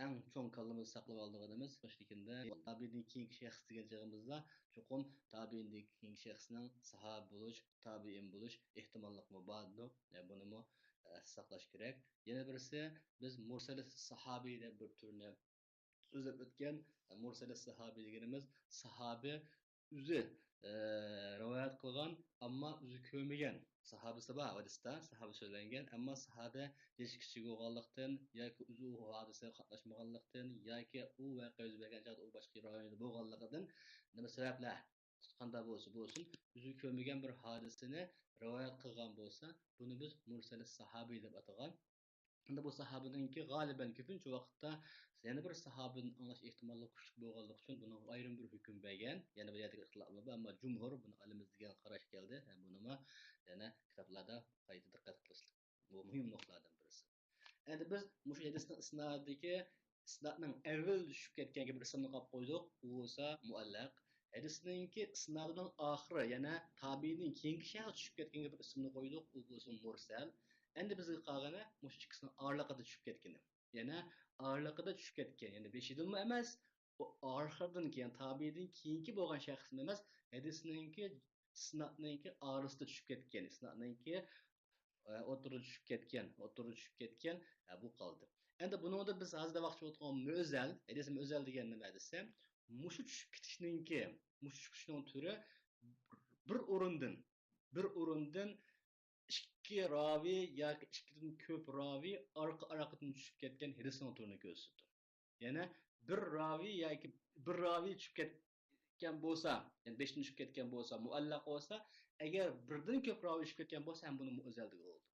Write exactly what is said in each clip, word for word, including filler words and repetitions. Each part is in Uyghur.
ئەڭ چوڭ كاللىمىزدا ساقلىۋالىدىغىنىمىز، شۇنىڭ ئۈچۈن تابىئىندىن كېيىنكى شەخس دېگەن چېغىمىزدا، چوقۇم تابىئىندىن كېيىنكى شەخسنىڭ ساھابە بولۇش، تابىئىن بولۇش ئېھتىماللىقمۇ باردۇر. بۇنىمۇ ئەستە ساقلاش كېرەك. يەنە بىرسى، بىز مۇرسەل ساھابىي دەپ بىر تۈرنى سۆزلەپ ئۆتكەن. مۇرسەل ساھابىي دېگىنىمىز ساھابە ئۆزى، ئە، رىۋايەت قىلغان، ئەمما ئۆزى كۆرمىگەن ساھابىسى بار ھەدىستە، ساھابە سۆزلەنگەن، ئەمما ساھابە يېشى كىچىك بولغانلىقتىن ياكى ئۆزى ئۇ ھادىسىگە قاتناشمىغانلىقتىن ياكى ئۇ ۋەقە يۈز بەرگەن چاغدا ئۇ باشقا رايوندا بولغانلىقىدىن، نېمە سەۋەبلەر، قانداق بولسا بولسۇن، ئۆزى كۆرمىگەن بىر ھادىسىنى رىۋايەت قىلغان بولسا، بۇنى بىز مۇرسەل ساھابىي دەپ ئاتىغان. ئەمدى بۇ ساھابىنىڭكى غالىبەن كۆپىنچە ۋاقىتتا يەنە بىر ساھابىدىن ئاڭلاش ئېھتىماللىقى كۈچلۈك بولغانلىقى ئۈچۈن بۇنىڭغا ئايرىم بىر ھۆكۈم بەرگەن. يەنە بۇ يەردىكى ئىختىلاپمۇ بار، ئەمما جۇمھۇر بۇنى ئالىمىز دېگەن قاراشقا كەلدى. ھە، بۇنىمۇ يەنە كىتابلاردا قايتا دىققەت قىلىشلىق، بۇ مۇھىم نۇقتىلاردىن بىرسى. ئەمدى بىز مۇشۇ ھەدىسنىڭ ئىسنادىدىكى، ئىسنادنىڭ ئەۋۋىلىدە چۈشۈپ كەتكەنگە بىر ئىسىمنى قويۇپ قويدۇق، ئۇ بولسا مۇئەللەق. ھەدىسنىڭكى ئىسنادىنىڭ ئاخىرى، يەنە تابىئىنىڭ كېيىنكى شەخس چۈشۈپ كەتكەنگە بىر ئىسىمنى قويدۇق، ئۇ بولسا مۇرسەل. ئەمدى بىزگە قالغىنى مۇشۇ ئىككىسىنىڭ ئارىلىقىدا چۈشۈپ كەتكىنى. يەنە ئارىلىقىدا چۈشۈپ كەتكەن، يەنى بېشىدىنمۇ ئەمەس، ئۇ ئاخىرىدىن كېيىن، تابىئىدىن كېيىنكى بولغان شەخسمۇ ئەمەس، ھەدىسنىڭكى، ئىسنادنىڭكى ئارىسىدا چۈشۈپ كەتكەن، ئىسنادنىڭكى، ئە، ئوتتۇرىدا چۈشۈپ كەتكەن، ئوتتۇرىدا چۈشۈپ كەتكەن، ئە، بۇ قالدى. ئەمدى بۇنىڭدا بىز ھازىر دەۋاتقان مۆزەل، ھەدىس مۆزەل دېگەن نېمە دېسە، مۇشۇ چۈشۈپ كېتىشنىڭكى، مۇشۇ چۈشۈپ كېتىشنىڭ تۈرى بىر ئورۇندىن، بىر ئورۇندىن ئىككى راۋى ياكى ئىككىدىن كۆپ راۋى ئارقا-ئارقىدىن چۈشۈپ كەتكەن ھەدىسنىڭ تۈرىنى كۆرسىتىدۇ. يەنى بىر راۋى ياكى بىر راۋى چۈشۈپ كەتكەن بولسا، يەنى بېشىدىن چۈشۈپ كەتكەن بولسا، مۇئەللەق بولسا، ئەگەر بىردىن كۆپ راۋى چۈشۈپ كەتكەن بولسا، ھەم بۇنى مۇئەززەل دېگىلى بولىدۇ.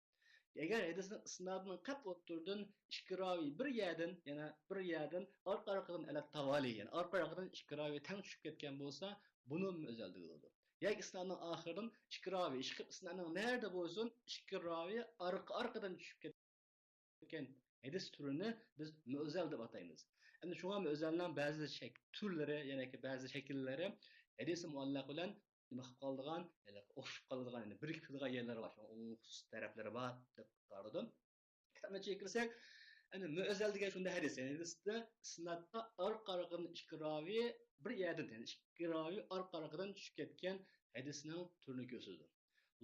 ئەگەر ھەدىسنىڭ ئىسنادىنىڭ قەپ ئوتتۇرىدىن ئىككى راۋى بىر يەردىن، يەنە بىر يەردىن ئارقا-ئارقىدىن ئەلەت تاۋالى، يەنى ئارقا-ئارقىدىن ئىككى راۋى تەڭ چۈشۈپ كەتكەن بولسا، بۇنى مۇئەززەل دېگىلى بولىدۇ. ياكى ئىسنادنىڭ ئاخىرىدىن ئىككى راۋى ئىشقىپ، ئىسنادنىڭ نەدە بولسۇن، ئىككى راۋى ئارقا-ئارقىدىن چۈشۈپ كەتكەن ھەدىس تۈرىنى بىز مۆزەل دەپ ئاتايمىز. ئەمدى شۇڭا مۆزەلنىڭ بەزى شەك-، تۈرلىرى، يەنى بەزى شەكىللىرى ھەدىسى مۇئەللەق بىلەن نېمە قىلىپ قالىدىغان، يەنى ئوخشىشىپ قالىدىغان، يەنى بىرىكىپ كېتىدىغان يەرلىرى بار. شۇڭا ئۇنىڭ خۇسۇس تەرەپلىرى بار دەپ قارىدىم. كىتابنىڭ ئىچىگە كىرسەك، ئەنە مۆزەل دېگەن شۇنداق ھەدىس، يەنى ھەدىستە ئىسنادتا ئارقا-ئارقىدىن ئىككى راۋى بىر يەردىن، يەنى ئىككى راۋى ئارقا-ئارقىدىن چۈشۈپ كەتكەن ھەدىسنىڭ تۈرىنى كۆرسىتىدۇ.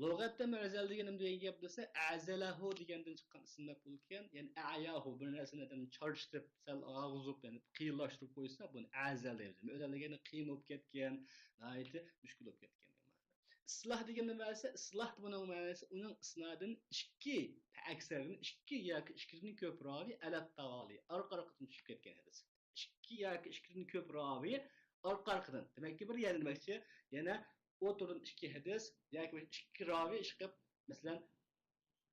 لۇغەتتە مۆزەل دېگەن نېمە دېگەن گەپ دېسە، ئەزەلەھۇ دېگەندىن چىققان ئىسىم دەپ بولىدىكەن. يەنى ئەياھۇ، بىر نەرسىنى ئادەم چارچىتىپ، سەل ئاغۇزۇپ، يەنى قىيىنلاشتۇرۇپ قويسا، بۇنى ئەزەل دەيمىز. مۆزەل دېگەندە قىيىن بولۇپ كەتكەن، ناھايىتى مۈشكۈل بولۇپ كەتكەن دېگەن مەنىدە. ئىسلاھ دېگەن نېمە دېسە، ئىسلاھ بۇنىڭ مەنىسى ئۇنىڭ ئىسنادىدىن ئىككى، پەئەكسەرىدىن ئىككى ياكى ئىككىدىن كۆپ راۋى ئەلەت تاۋالى، ئارقا-ئارقىدىن چۈشۈپ كەتكەن ھەدىس. ئىككى ياكى ئىككىدىن كۆپ راۋى ئارقا-ئارقىدىن. دېمەككى، بىر يەردە دېمەكچى، يەنە ئوتتۇرىدىن ئىككى ھەدىس ياكى ئىككى راۋى ئىشقىپ، مەسىلەن،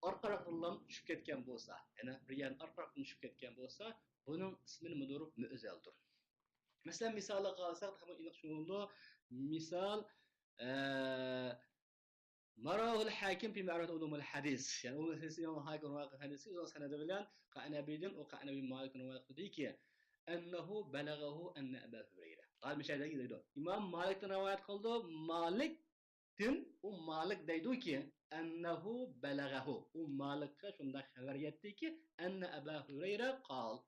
ئارقا-ئارقىدىنلا چۈشۈپ كەتكەن بولسا، يەنە بىر يەردىن ئارقا-ئارقىدىن چۈشۈپ كەتكەن بولسا، بۇنىڭ ئىسمى نېمىدۇر؟ مۆزەلدۇر. مەسىلەن، مىسالغا قارىساق، تېخىمۇ ئېنىق چۈشىنىدۇ. مىسال، ئە، ما رواه الحاكم في معرفة علوم الحديث. يەنى ئۇ ھەدىس، ئىمام ھاكىم رىۋايەت قىلغان ھەدىسى ئۆزىنىڭ سەنەدى بىلەن قەئنەبىدىن، ئۇ قەئنەبى مالىكتىن رىۋايەت قىلدىكى، أنه بلغه أن أبا هريرة قال. مۇشۇ يەردە دەيدۇ. ئىمام مالىكتىن رىۋايەت قىلىدۇ. مالىكتىن، ئۇ مالىك دەيدۇكى، أنه بلغه، ئۇ مالىكقا شۇنداق خەۋەر يەتتىكى، أن أبا هريرة قال.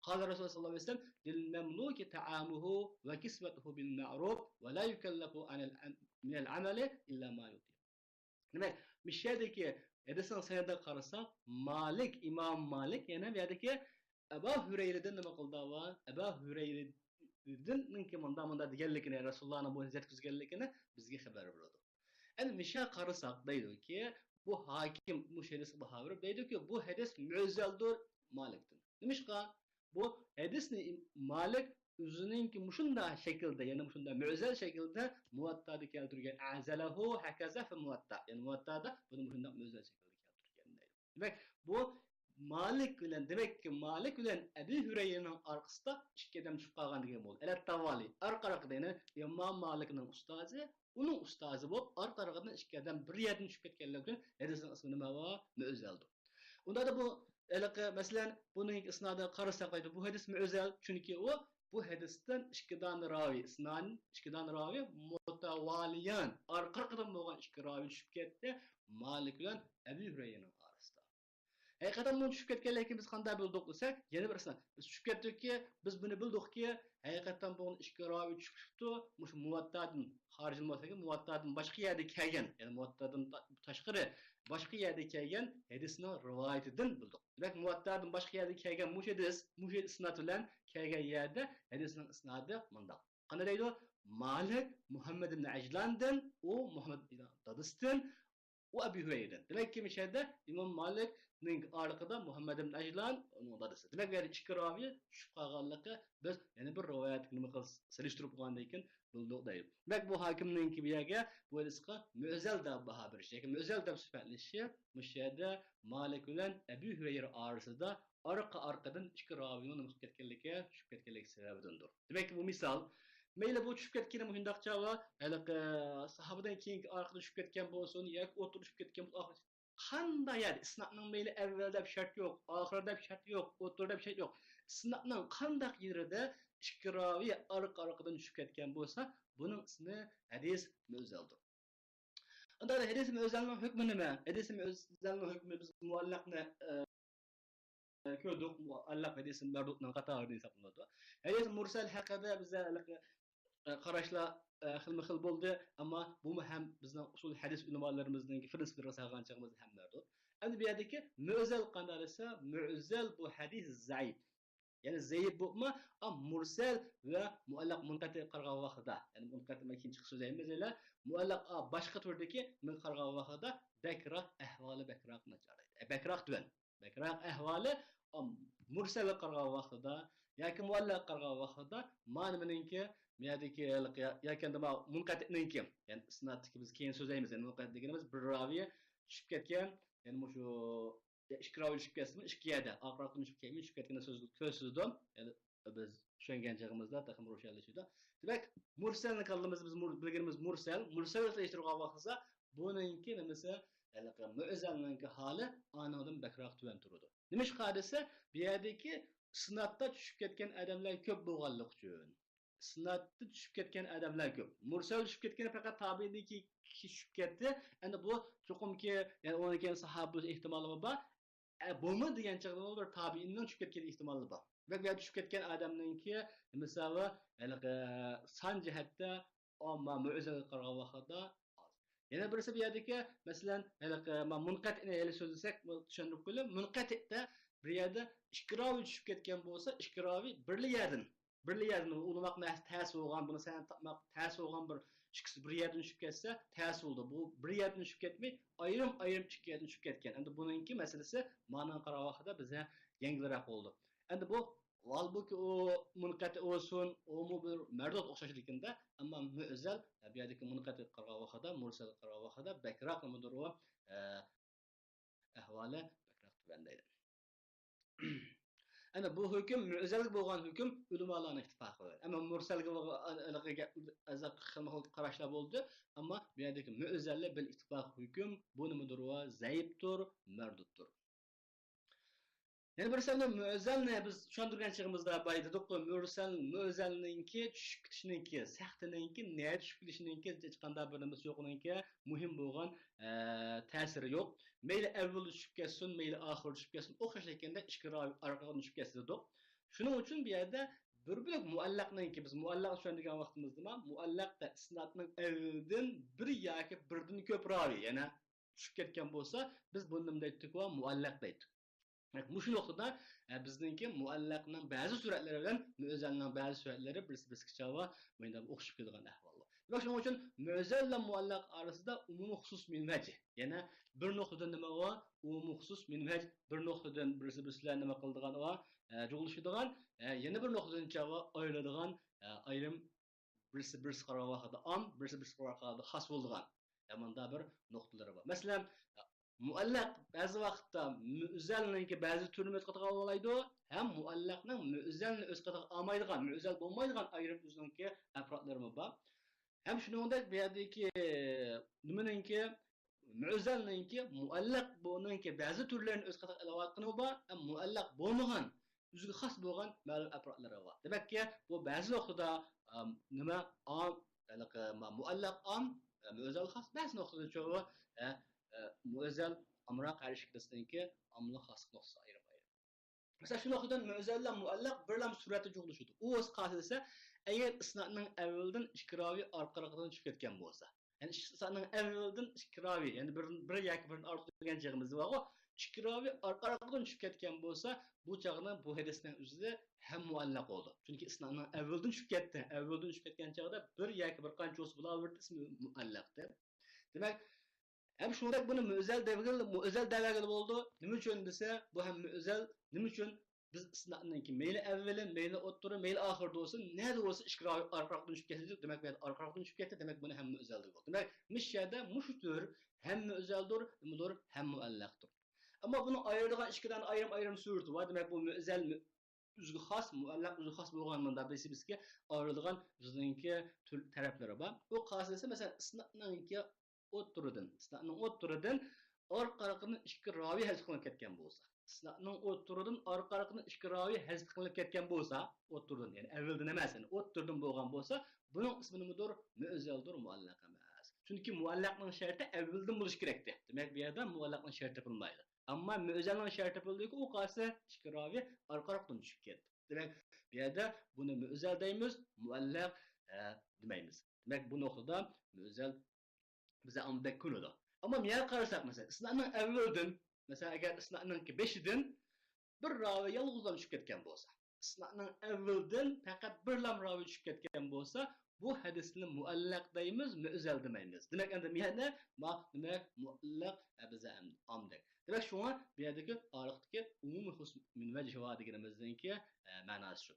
قال رسول الله صلى الله عليه وسلم: للمملوك طعامه وكسوته بالمعروف ولا يكلف عن العم-، من العمل إلا ما يطيق. دېمەك، مۇشۇ يەردىكى ھەدىسنىڭ سەنەدىگە قارىساق، مالىك، ئىمام مالىك يەنە بۇ يەردىكى ئەبا ھۈرەيرىدىن نېمە قىلدى؟ ئەبا ھۈرەيرىدىنكى مۇنداق، مۇنداق دېگەنلىكىنى، رەسۇلۇللانىڭ بۇنى يەتكۈزگەنلىكىنى بىزگە خەۋەر بېرىدۇ. ئەمدى مۇشۇ يەرگە قارىساق، دەيدۇكى، بۇ ھاكىم مۇشۇ ھەدىسكە باھا بېرىپ دەيدۇكى، بۇ ھەدىس مۆزەلدۇر مالىكتىن. نېمىشقا؟ بۇ ھەدىسنى مالىك ئۆزىنىڭكى مۇشۇنداق شەكىلدە، يەنى مۇشۇنداق مۆزەل شەكىلدە مۇۋەتتادا كەلتۈرگەن. أعزله هكذا في الموطأ. يەنى مۇۋەتتادا بۇنى مۇشۇنداق مۆزەل شەكىلدە كەلتۈرگەن دەيدۇ. دېمەك، بۇ مالىك بىلەن، دېمەككى، مالىك بىلەن ئەبى ھۈرەيرىنىڭ ئارقىسىدا ئىككى ئادەم چۈشۈپ قالغان دېگەن بولدى. ئەلەت تاۋالى، ئارقا-ئارقىدىن، يەنى ئىمام مالىكنىڭ ئۇستازى، ئۇنىڭ ئۇستازى بولۇپ، ئارقا-ئارقىدىن ئىككى ئادەم بىر يەردىن چۈشۈپ كەتكەنلىكى ئۈچۈن ھەدىسنىڭ ئىسمى نېمە بۇ؟ مۆزەلدۇر. ئۇنداقتا بۇ ھېلىقى، مەسىلەن، بۇنىڭ ئىسنادىغا قارىساق، بۇ ھەدىس مۆزەل، چۈنكى ئۇ بۇ ھەدىستىن ئىككى دانە راۋى، ئىسنان، ئىككى دانە راۋى مۇتەۋالىيەن، ئارقا-ئارقىدىن بولغان ئىككى راۋى چۈشۈپ كەتتى، مالىك بىلەن ئەبى ھۈرەيرىنىڭ ئارىسىدا. ھەقىقەتەن بۇنى چۈشۈپ كەتكەنلىكىنى بىز قانداق بىلدۇق دېسەك، يەنە بىر ئىسناد. بىز چۈشۈپ كەتتۇقكى، بىز بۇنى بىلدۇقكى، ھەقىقەتەن بۇنىڭ ئىككى راۋى چۈشۈپ كېتىپتۇ، مۇشۇ مۇۋەتتادىن، خارىجىل مۇۋەتتادىن، مۇۋەتتادىن باشقا يەردە كەلگەن، يەنى مۇۋەتتادىن تا-، تاشقىرى باشقا يەردە كەلگەن ھەدىسنىڭ رىۋايىتىدىن بىلدۇق. دېمەك، مۇۋەتتادىن باشقا يەردە كەلگەن مۇشۇ ھەدىس، مۇشۇ ئىسناد بىلەن كەلگەن يەردە ھەدىسنىڭ ئىسنادى مۇنداق. قانداق دەيدۇ؟ مالىك مۇھەممەد ئىبن ئەجلاندىن، ئۇ مۇھەممەد ئىبن دادىسىدىن، ئۇ ئەبى ھۇرەيرىدىن. دېمەككى، مۇشۇ يەردە ئىمام مالىكنىڭ ئارقىدا مۇھەممەد ئىبن ئەجلان، ئۇنىڭ دادىسى. دېمەك، بۇ يەردە ئىككى راۋى چۈشۈپ قالغانلىقى بىز يەنە بىر رىۋايەتكە نېمە قىل-، سېلىشتۇرۇپ بولغاندىن كېيىن بىلدۇق دەيدۇ. دېمەك، بۇ ھاكىمنىڭكى بۇ يەرگە بۇ ھەدىسقا مۆزەل دەپ باھا بېرىشى ياكى مۆزەل دەپ سۈپەتلىشى مۇشۇ يەردە مالىك بىلەن ئەبى ھۇرەيرە ئارىسىدا ئارقا-ئارقىدىن ئىككى راۋىنىڭ نېمە قىلىپ كەتكەنلىكى، چۈشۈپ كەتكەنلىكى سەۋەبىدىندۇر. دېمەك، بۇ مىسال، مەيلى بۇ چۈشۈپ كەتكىنى مۇشۇنداقچە ۋە ھېلىقى ساھابىدىن كېيىنكى ئارقىدا چۈشۈپ كەتكەن بولسۇن ياكى ئوتتۇرىدا چۈشۈپ كەتكەن بولسۇن، ئاخىرى قانداق يەردە ئىسنادنىڭ مەيلى ئەۋۋەل دەپ شەرت يوق، ئاخىر دەپ شەرت يوق، ئوتتۇرا دەپ شەرت يوق. ئىسنادنىڭ قانداق يېرىدە ئىككى راۋى ئارقا-ئارقىدىن چۈشۈپ كەتكەن بولسا، بۇنىڭ ئىسمى ھەدىس مۆزەلدۇر. ئەمدى ھەدىس مۆزەلنىڭ ھۆكمى نېمە؟ ھەدىس مۆزەلنىڭ ھۆكمى، بىز مۇئەللەقنى، ئە، كۆردۇق. مۇئەللەق ھەدىس مەردۇدنىڭ قاتارىدا ھېسابلىنىدۇ. ھەدىس مۇرسەل ھەققىدە بىزدە ھېلىقى، ئە، قاراشلار، ئە، خىلمۇ خىل بولدى. ئەمما بۇمۇ ھەم بىزنىڭ ئۇسۇل ھەدىس ئۆلىمالىرىمىزنىڭ پرىنسىپلىرىغا سالغان چېغىمىزدا ھەم مەردۇد. ئەمدى بۇ يەردىكى مۆزەل قانداق دېسە، مۆزەل بۇ ھەدىس زەئىپ. يەنى زەئىپ بولۇپمۇ، ئا، مۇرسەل ۋە مۇئەللەق مۇنقەتىئ قارىغان ۋاقتىدا، يەنى مۇنقەتىئ مەن كېيىن چىقىپ سۆزلەيمىز ھېلى، مۇئەللەق، ئا، باشقا تۈردىكى مۇنقەتىئ قارىغان ۋاقتىدا بەكرەك ئەھۋالى بەكرەك ناچار، ئە، بەكرەك تۆۋەن. بەكرەك ئەھۋالى، ئا، مۇرسەلگە قارىغان ۋاقتىدا ياكى مۇئەللەققە قارىغان ۋاقتىدا ما نېمىنىڭكى، يەردىكى ياكى مۇنقەتىئنىڭكى، يەنى ئىسنادتىكى بىز كېيىن سۆزلەيمىز، يەنى مۇنقەتىئ دېگىنىمىز بىر راۋى چۈشۈپ كەتكەن، يەنى مۇشۇ ئىككى راۋى چۈشۈپ كەتسىمۇ، ئىككى يەردە ئارقا-ئارقىدىن چۈشۈپ كەتمەي، چۈشۈپ كەتكىنى سۆز كۆرسىتىدۇ. يەنى بىز چۈشەنگەن چېغىمىزدا تېخىمۇ روشەنلىشىدۇ. دېمەك، مۇرسەلنى كاللىمىزدا بىز مۇر-، بىلگىنىمىز مۇرسەل. مۇرسەلگە سېلىشتۇرغان ۋاقتىدا بۇنىڭكى نېمىسى، ھېلىقى مۆزەلنىڭكى ھالى ئانىڭدىن بەكرەك تۆۋەن تۇرىدۇ. نېمىشقا دېسە، بۇ يەردىكى ئىسنادتا چۈشۈپ كەتكەن ئادەملەر كۆپ بولغانلىقى ئۈچۈن. ئىسنادتا چۈشۈپ كەتكەن ئادەملەر كۆپ. مۇرسەل چۈشۈپ كەتكىنى پەقەت تابىئىندىكى كىشى چۈشۈپ كەتتى. ئەمدى بۇ چوقۇمكى، يەنى ئۇنىڭ كېيىن ساھابە بولۇش ئېھتىمالىمۇ بار. ئە، بولمىدى دېگەن چاغدا بىر تابىئىننىڭ چۈشۈپ كەتكەن ئېھتىمالى بار. دېمەك، بۇ يەردە چۈشۈپ كەتكەن ئادەمنىڭكى مىسالى ھېلىقى سان جەھەتتە ئەمما مۆزەلگە قارىغان ۋاقتىدا ئاز. يەنە بىرسى بۇ يەردىكى، مەسىلەن، ھېلىقى مۇنقەتىئنى ھېلى سۆزلىسەك، چۈشەندۈرۈپ قويىلى. مۇنقەتىئدە بىر يەردە ئىككى راۋى چۈشۈپ كەتكەن بولسا، ئىككى راۋى بىرلا يەردىن بىرلا يەردىن ئۇلىماق تەس بولغان، بۇنى سەنەد تاپماق تەس بولغان بىر ئىككىسى بىر يەردىن چۈشۈپ كەتسە، تەس بولىدۇ. بۇ بىر يەردىن چۈشۈپ كەتمەي، ئايرىم-ئايرىم ئىككى يەردىن چۈشۈپ كەتكەن. ئەمدى بۇنىڭكى مەسىلىسى مانىڭغا قارىغان ۋاقتىدا بىزگە يەڭگىلرەك بولىدۇ. ئەمدى بۇ، ھالبۇكى، ئۇ مۇنقەتىئ بولسۇن، ئۇمۇ بىر مەردۇد ئوخشاش لېكىندە، ئەمما مۆزەل، بۇ يەردىكى مۇنقەتىئگە قارىغان ۋاقتىدا، مۇرسەلگە قارىغان ۋاقتىدا بەكرەك نېمىدۇر ئۇ، ئە، ئەھۋالى بەكرەك تۆۋەن دەيدۇ. ئەنە بۇ ھۆكۈم، مۆزەلگە بولغان ھۆكۈم ئۆلىمالارنىڭ ئىتتىپاقى بىلەن. ئەمما مۇرسەلگە بولغان، ئە، ئە، ئەزا خىلمۇ خىل قاراشلار بولدى. ئەمما بۇ يەردىكى مۆزەللە بىل ئىتتىپاق ھۆكۈم، بۇ نېمىدۇر ئۇ؟ زەئىپتۇر، مەردۇدتۇر. يەنە بىرسى، مۆزەلنى بىز چۈشەندۈرگەن چېغىمىزدا بايا دېدۇققۇ، مۇرسەل، مۆزەلنىڭكى چۈشۈپ كېتىشىنىڭكى، سەختىنىڭكى، نەدە چۈشۈپ كېتىشىنىڭكى، ھېچقانداق بىر نېمىسى يوق، ئۇنىڭكى مۇھىم بولغان، ئە، تەسىرى يوق. مەيلى ئەۋۋەلدە چۈشۈپ كەتسۇن، مەيلى ئاخىردا چۈشۈپ كەتسۇن، ئوخشاش لېكىندە ئىككى راۋى ئارقىغا چۈشۈپ كەتسە دېدۇق. شۇنىڭ ئۈچۈن بۇ يەردە بىر بۆلەك مۇئەللەقنىڭكى، بىز مۇئەللەق چۈشەندۈرگەن ۋاقتىمىزدىما، مۇئەللەقتە ئىسنادنىڭ ئەۋۋىلىدىن بىر ياكى بىردىن كۆپ راۋى، يەنە چۈشۈپ كەتكەن بولسا، بىز بۇنى نېمە دەيتتۇق؟ مۇئەللەق دەيتتۇق. مۇشۇ نۇقتىدا، ئە، بىزنىڭكى مۇئەللەقنىڭ بەزى سۈرەتلىرى بىلەن مۆزەلنىڭ بەزى سۈرەتلىرى بىرسى بىرسىگە چاۋا مۇنداق ئوخشىشىپ كېتىدىغان ئەھۋال بار. دېمەك، شۇنىڭ ئۈچۈن مۆزەل بىلەن مۇئەللەق ئارىسىدا ئومۇمىي خۇسۇس مىنۋەج. يەنە بىر نۇقتىدىن نېمە بار؟ ئومۇمىي خۇسۇس مىنۋەج. بىر نۇقتىدىن بىرسى بىرسى بىلەن نېمە قىلىدىغان بار؟ ئە، جۇغلىشىدىغان. ئە، يەنە بىر نۇقتىدىن چاۋا ئايرىلىدىغان، ئە، ئايرىم بىرسى بىرسىگە قارىغان ۋاقتىدا ئام، بىرسى بىرسىگە قارىغان ۋاقتىدا خاس بولىدىغان، يا مۇنداق بىر نۇقتىلىرى بار. مەسىلەن، مۇئەللەق بەزى ۋاقىتتا مۆزەلنىڭكى بەزى تۈرىنى ئۆز قېتىغا ئالالايدۇ، ھەم مۇئەللەقنىڭ مۆزەلنى ئۆز قېتىغا ئالمايدىغان، مۆزەل بولمايدىغان ئايرىم ئۆزىنىڭكى ئەپرادلىرىمۇ بار. ھەم شۇنىڭدەك بۇ يەردىكى نېمىنىڭكى، مۆزەلنىڭكى، مۇئەللەق بۇنىڭكى بەزى تۈرلىرىنى ئۆز قېتىغا ئېلىۋاتقىنىمۇ بار، ھەم مۇئەللەق بولمىغان، ئۆزىگە خاس بولغان مەلۇم ئەپرادلىرى بار. دېمەككى، بۇ بەزى نۇقتىدا، ئام، نېمە، ئام، ھېلىقى ما-، مۇئەللەق ئام، ئە، مۆزەل خاس، بەزى نۇقتىدا چوغۇ، ئە، ئە، مۆزەل ئامراق ھەر ئىككىلىسىنىڭكى ئاملىق خاسلىق نۇقتىسى ئايرىم ئايرىم. مەسىلەن، شۇ نۇقتىدىن مۆزەل بىلەن مۇئەللەق بىرلا سۈرەتتە جۇغلىشىدۇ. ئۇ بولسا قايسى دېسە، ئەگەر ئىسنادنىڭ ئەۋۋىلىدىن ئىككى راۋى ئارقا-ئارقىدىن چۈشۈپ كەتكەن بولسا، يەنى ئىسنادنىڭ ئەۋۋىلىدىن ئىككى راۋى، يەنى بىر، بىر ياكى بىردىن ئارتۇق دېگەن چېغىمىز بارغۇ، ئىككى راۋى ئارقا-ئارقىدىن چۈشۈپ كەتكەن بولسا، بۇ چاغنىڭ بۇ ھەدىسنىڭ ئۆزى ھەم مۇئەللەق بولىدۇ. چۈنكى ئىسنادنىڭ ئەۋۋىلىدىن چۈشۈپ كەتتى. ئەۋۋىلدىن چۈشۈپ كەتكەن چاغدا بىر ياكى بىر قانچە بولسا بولۇۋېرىدۇ، ئىسمى مۇئەللەقتە. دېمەك، ھەم شۇنداق بۇنى مۆزەل دەۋگىلى، مۆزەل دەۋگىلى بولىدۇ. نېمە ئۈچۈن دېسە، بۇ ھەم مۆزەل. نېمە ئۈچۈن؟ بىز ئىسنادنىڭكى مەيلى ئەۋۋىلى، مەيلى ئوتتۇرا، مەيلى ئاخىرىدا بولسۇن، نەدە بولسا ئىككى راۋى ئارقا-ئارقىدىن چۈشۈپ كەتتى، دېمەك، بۇ يەردە ئارقا-ئارقىدىن چۈشۈپ كەتتى، دېمەك، بۇنى ھەم مۆزەل دەۋگىلى بولىدۇ. دېمەك، مۇشۇ يەردە مۇشۇ تۈر ھەم مۆزەلدۇر، نېمىدۇر، ھەم مۇئەللەقتۇر. ئەمما بۇنى ئايرىدىغان ئىككى دانە ئايرىم-ئايرىم سۈرىتى بار. دېمەك، بۇ مۆزەل ئۆزىگە خاس، مۇئەللەق ئۆزىگە خاس بولغان مۇنداق بىرسى بىرسىگە ئايرىلىدىغان ئۆزىنىڭكى تۈر تەرەپلىرى بار. ئۇ قايسى دېسە، مەسىلەن، ئىسنادنىڭكى ئوتتۇرىدىن، ئىسنادنىڭ ئوتتۇرىدىن ئارقا-ئارقىدىن ئىككى راۋى ھەزىپ قىلىنىپ كەتكەن بولسا، ئىسنادنىڭ ئوتتۇرىدىن ئارقا-ئارقىدىن ئىككى راۋى ھەزىپ قىلىنىپ كەتكەن بولسا، ئوتتۇرىدىن، يەنى ئەۋۋىلدىن ئەمەس، يەنى ئوتتۇرىدىن بولغان بولسا، بۇنىڭ ئىسمى نېمىدۇر؟ مۆزەلدۇر، مۇئەللەق ئەمەس. چۈنكى مۇئەللەقنىڭ شەرتى ئەۋۋىلدىن بولۇشى كېرەكتى. دېمەك، بۇ يەردە مۇئەللەقنىڭ شەرتى تېپىلمايدۇ. ئەمما مۆزەلنىڭ شەرتى تېپىلدىكى، ئۇ قايسى؟ ئىككى راۋى ئارقا-ئارقىدىن چۈشۈپ كەتتى. دېمەك، بۇ يەردە بۇنى مۆزەل دەيمىز، مۇئەللەق، ئە، دېمەيمىز. دېمەك، بۇ نۇقتىدا مۆزەل بىزگە ئامدەك كۆرۈنىدۇ. ئەمما بۇ يەرگە قارىساق، مەسىلەن، ئىسنادنىڭ ئەۋۋىلىدىن، مەسىلەن، ئەگەر ئىسنادنىڭكى بېشىدىن بىر راۋى يالغۇزلا چۈشۈپ كەتكەن بولسا، ئىسنادنىڭ ئەۋۋىلىدىن پەقەت بىرلا راۋى چۈشۈپ كەتكەن بولسا، بۇ ھەدىسنى مۇئەللەق دەيمىز، مۆزەل دېمەيمىز. دېمەك، ئەمدى بۇ يەردە ما-، دېمەك، مۇئەللەق، ئە، بىزگە ئەم-، ئامدەك. دېمەك، شۇڭا بۇ يەردىكى ئارىلىقتىكى ئومۇمىي خۇسۇس مىن ۋەجھ ۋا دېگىنىمىزنىڭكى، ئە، مەناسى شۇ.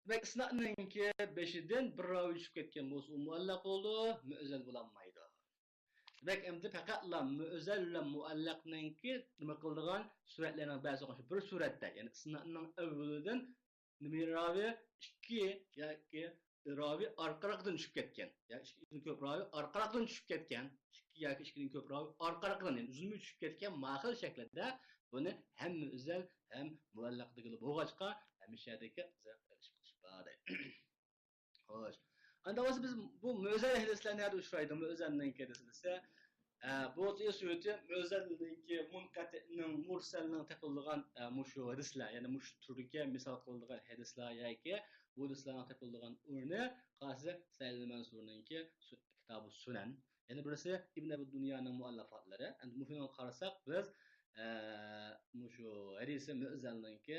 دېمەك، ئىسنادنىڭكى بېشىدىن بىر راۋى چۈشۈپ كەتكەن بولسا، ئۇ مۇئەللەق بولىدۇ، مۆزەل بولالمايدۇ. دېمەك، ئەمدى پەقەتلا مۆزەل بىلەن مۇئەللەقنىڭكى نېمە قىلىدىغان سۈرەتلەرنىڭ بەزى بىر سۈرەتتە، يەنى ئىسنادنىڭ ئەۋۋىلىدىن نېمە راۋى، ئىككى ياكى راۋى ئارقا-ئارقىدىن چۈشۈپ كەتكەن، ياكى ئىككىدىن كۆپ راۋى ئارقا-ئارقىدىن چۈشۈپ كەتكەن، ئىككى ياكى ئىككىدىن كۆپ راۋى ئارقا-ئارقىدىن، يەنى ئۈزۈلمە چۈشۈپ كەتكەن، ما خىل شەكىلدە بۇنى ھەم مۆزەل ھەم مۇئەللەق دېگىلى بولغاچقا، ھەمىشەدىكى بىز ئىش قىلىش بار دەيدۇ. خوش. ئانداق بولسا بىز بۇ مۆزەل ھەدىسلەر نەدە ئۇچرايدۇ؟ مۆزەلنىڭكى ھەدىسلىسە، ئە، بۇ سۈرىتى مۆزەلنىڭكى مۇنقەتىئنىڭ، مۇرسەلنىڭ تېپىلىدىغان، ئە، مۇشۇ ھەدىسلەر، يەنى مۇشۇ تۈرگە مىسال قىلىدىغان ھەدىسلەر ياكى بۇ ھەدىسلەرنىڭ تېپىلىدىغان ئورنى قاسى سەئىد مەنسۇرنىڭكى سۇ-، كىتابى سۇنەن. يەنە بىرسى ئىبن ئەبۇ دۇنيانىڭ مۇئەللافاتلىرى. ئەمدى مۇشۇنىڭغا قارىساق بىز، ئە، مۇشۇ ھەدىسى مۆزەلنىڭكى،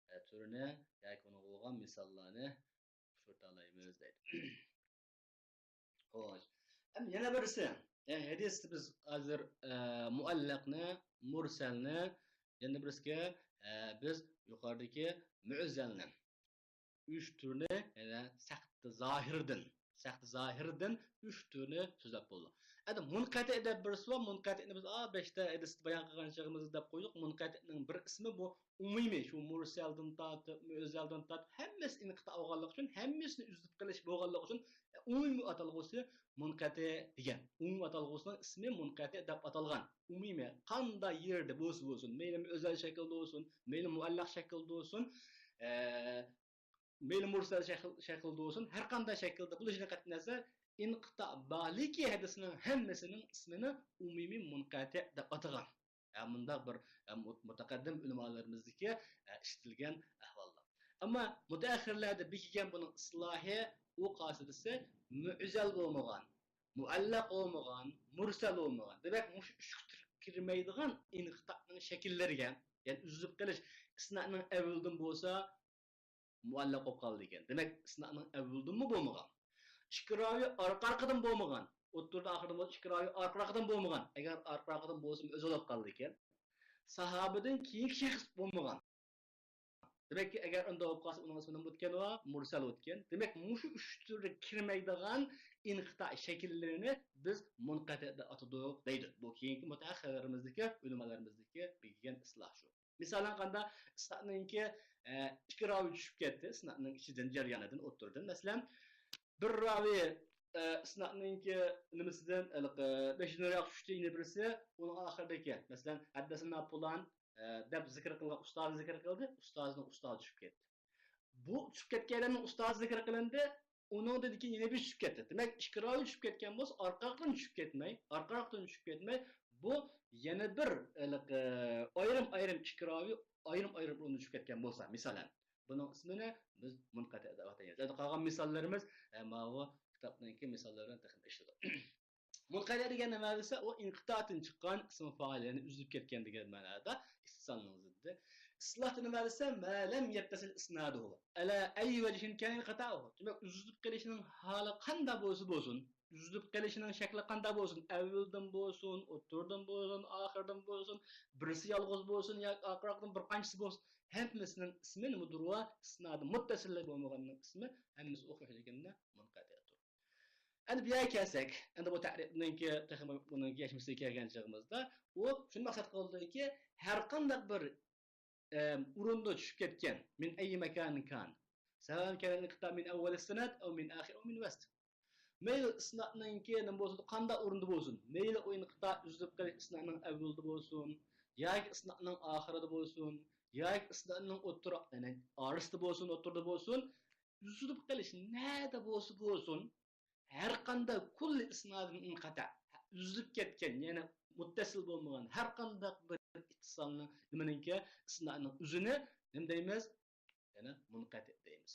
ئە، تۈرىنى ياكى ئۇنىڭغا بولغان مىساللارنى ئۇچرىتالايمىز دەيدۇ. خوش. ئەمدى يەنە بىرسى، يەنى ھەدىستە بىز ھازىر، ئە، مۇئەللەقنى، مۇرسەلنى، يەنە بىرسىگە، ئە، بىز يۇقىرىدىكى مۆزەلنى، ئۈچ تۈرنى، يەنە سەختە زاھىردىن، سەختە زاھىردىن ئۈچ تۈرنى سۆزلەپ بولدۇق. ئەمدى مۇنقەتىئ دەپ بىرسى بار، مۇنقەتىئنى بىز، ئا، بەشتە ھەدىستە بايان قىلغان چېغىمىزدا دەپ قويدۇق. مۇنقەتىئنىڭ بىر ئىسمى بۇ ئومۇمىي، شۇ مۇرسەلدىن تارتىپ، مۆزەلدىن تارتىپ، ھەممىسى ئىنقىتا بولغانلىقى ئۈچۈن، ھەممىسىنى ئۈزۈپ قېلىش بولغانلىقى ئۈچۈن، ئومۇمىي ئاتالغۇسى مۇنقەتىئ دېگەن. ئومۇمىي ئاتالغۇسىنىڭ ئىسمى مۇنقەتىئ دەپ ئاتالغان. ئومۇمىي، قانداق يەردە بولسا بولسۇن، مەيلى مۆزەل شەكىلدە بولسۇن، مەيلى مۇئەللەق شەكىلدە بولسۇن، ئە، مەيلى مۇرسەل شەكىل-، شەكىلدە بولسۇن، ھەر قانداق شەكىلدە بولۇشىدىن قەتئىينەزەر، ئىنقىتا بارلىكى ھەدىسنىڭ ھەممىسىنىڭ ئىسمىنى ئومۇمىي مۇنقەتىئ دەپ ئاتىغان. ھە، مۇنداق بىر، ھە، مۇ-، مۇتەقەددىم ئۆلىمالىرىمىزدىكى، ھە، ئىشلىتىلگەن ئەھۋاللار. ئەمما مۇتەئەخخىرلەردە بېكىگەن بۇنىڭ ئىسلاھى، ئۇ قاسىدىسى مۆزەل بولمىغان، مۇئەللەق بولمىغان، مۇرسەل بولمىغان. دېمەك، مۇشۇ ئۈچ تۈرگە كىرمەيدىغان ئىنقىتانىڭ شەكىللىرىگە، يەنى ئۈزۈلۈپ قېلىش، ئىسنادنىڭ ئەۋۋىلىدىن بولسا، مۇئەللەق بولۇپ قالىدىكەن. دېمەك، ئىسنادنىڭ ئەۋۋىلىدىنمۇ بولمىغان. ئىككى راۋى ئارقا-ئارقىدىن بولمىغان. ئوتتۇرىدا ئاخىرىدا بولسا ئىككى راۋى ئارقا-ئارقىدىن بولمىغان. ئەگەر ئارقا-ئارقىدىن بولسا مۆزەل بولۇپ قالىدىكەن. ساھابىدىن كېيىنكى شەخس بولمىغان. دېمەككى، ئەگەر ئۇنداق بولۇپ قالسا، ئۇنىڭ ئىسمى نېمە بولىدىكەن؟ ئۇ مۇرسەل بولىدىكەن. دېمەك، مۇشۇ ئۈچ تۈرگە كىرمەيدىغان ئىنقىتا شەكىللىرىنى بىز مۇنقەتىئ دەپ ئاتىدۇق دەيدۇ. بۇ كېيىنكى مۇتەئەخخىرلىرىمىزدىكى، ئۆلىمالىرىمىزدىكى بېكىگەن ئىسلاھ شۇ. مىسالەن قاندا ئىسنادنىڭكى، ئە، ئىككى راۋى چۈشۈپ كەتتى، ئىسنادنىڭ ئىچىدىن، جەريانىدىن، ئوتتۇرىدىن. مەسىلەن، بىر راۋى، ئە، ئىسنادنىڭكى نېمىسىدىن، ھېلىقى، بېشىدىن راق چۈشتى، يەنە بىرسى ئۇنىڭ ئاخىرىدىكى، مەسىلەن، ھەددەسەننا پۇلان، ئە، دەپ زىكىر قىلغان ئۇستازىنى زىكىر قىلدى، ئۇستازىنىڭ ئۇستازى چۈشۈپ كەتتى. بۇ چۈشۈپ كەتكەنلەرنىڭ ئۇستازى زىكىر قىلىندى، ئۇنىڭدىن كېيىن يەنە بىر چۈشۈپ كەتتى. دېمەك، ئىككى راۋى چۈشۈپ كەتكەن بولسا، ئارقا-ئارقىدىن چۈشۈپ كەتمەي، ئارقا-ئارقىدىن چۈشۈپ كەتمەي، بۇ يەنە بىر، ھېلىقى، ئايرىم-ئايرىم ئىككى راۋى ئايرىم-ئايرىم ئورۇندا چۈشۈپ كەتكەن بولسا، مىسالەن، بۇنىڭ ئىسمىنى بىز مۇنقەتىئ دەپ ئاتايمىز. ئەمدى قالغان مىساللىرىمىز، ئە، ماۋۇ كىتابنىڭكى مىساللىرى بىلەن تېخىمۇ ئىشلىتىدۇ. مۇنقەتىئ دېگەن نېمە دېسە، ئۇ ئىنقىتائدىن چىققان ئىسمى فائىل، يەنى ئۈزۈلۈپ كەتكەن دېگەن مەنادا، ئىتتىسالنىڭ زىددى. ئىستىلاھتا نېمە دېسە، ما لم يتصل إسناده على أي وجه كان انقطاعه. دېمەك، ئۈزۈلۈپ قېلىشنىڭ ھالى قانداق بولسا بولسۇن، ئۈزۈلۈپ قېلىشنىڭ شەكلى قانداق بولسۇن، ئەۋۋىلدىن بولسۇن، ئوتتۇرىدىن بولسۇن، ئاخىرىدىن بولسۇن، بىرسى يالغۇز بولسۇن ياكى ئارقىراقتىن بىر قانچىسى بولسۇن، ھەممىسىنىڭ ئىسمى نېمىدۇر؟ ئىسنادى مۇتتەسىل بولمىغاننىڭ ئىسمى ھەممىسى ئوخشاش دېگەندە مۇنقەتىئتۇر. ئەمدى بۇ يەرگە كەلسەك، ئەمدى بۇ تەرىپنىڭكى تېخىمۇ بۇنىڭ يەشمىسىگە كەلگەن چېغىمىزدا، ئۇ شۇنى مەقسەت قىلدىكى، ھەر قانداق بىر، ئەم، ئورۇندا چۈشۈپ كەتكەن، من أي مكان كان، سواء كان الانقطاع من أول السند أو من آخره أو من وسطه. مەيلى ئىسنادنىڭكى نېمە بولسۇن، قانداق ئورۇندا بولسۇن، مەيلى ئۇ ئىنقىتا ئۈزۈلۈپ قېلىش ئىسنادنىڭ ئەۋۋىلىدە بولسۇن، ياكى ئىسنادنىڭ ئاخىرىدا بولسۇن، ياكى ئىسنادنىڭ ئوتتۇرا، يەنى ئارىسىدا بولسۇن، ئوتتۇرىدا بولسۇن، ئۈزۈلۈپ قېلىش نەدە بولسا بولسۇن، ھەر قانداق كۇللى ئىسنادىن ئىنقىتا، ئۈزۈلۈپ كەتكەن، يەنى مۇتتەسىل بولمىغان ھەر قانداق بىر ئىتتىسالنىڭ، نېمىنىڭكى، ئىسنادنىڭ ئۆزىنى نېمە دەيمىز؟ يەنى مۇنقەتىئ دەيمىز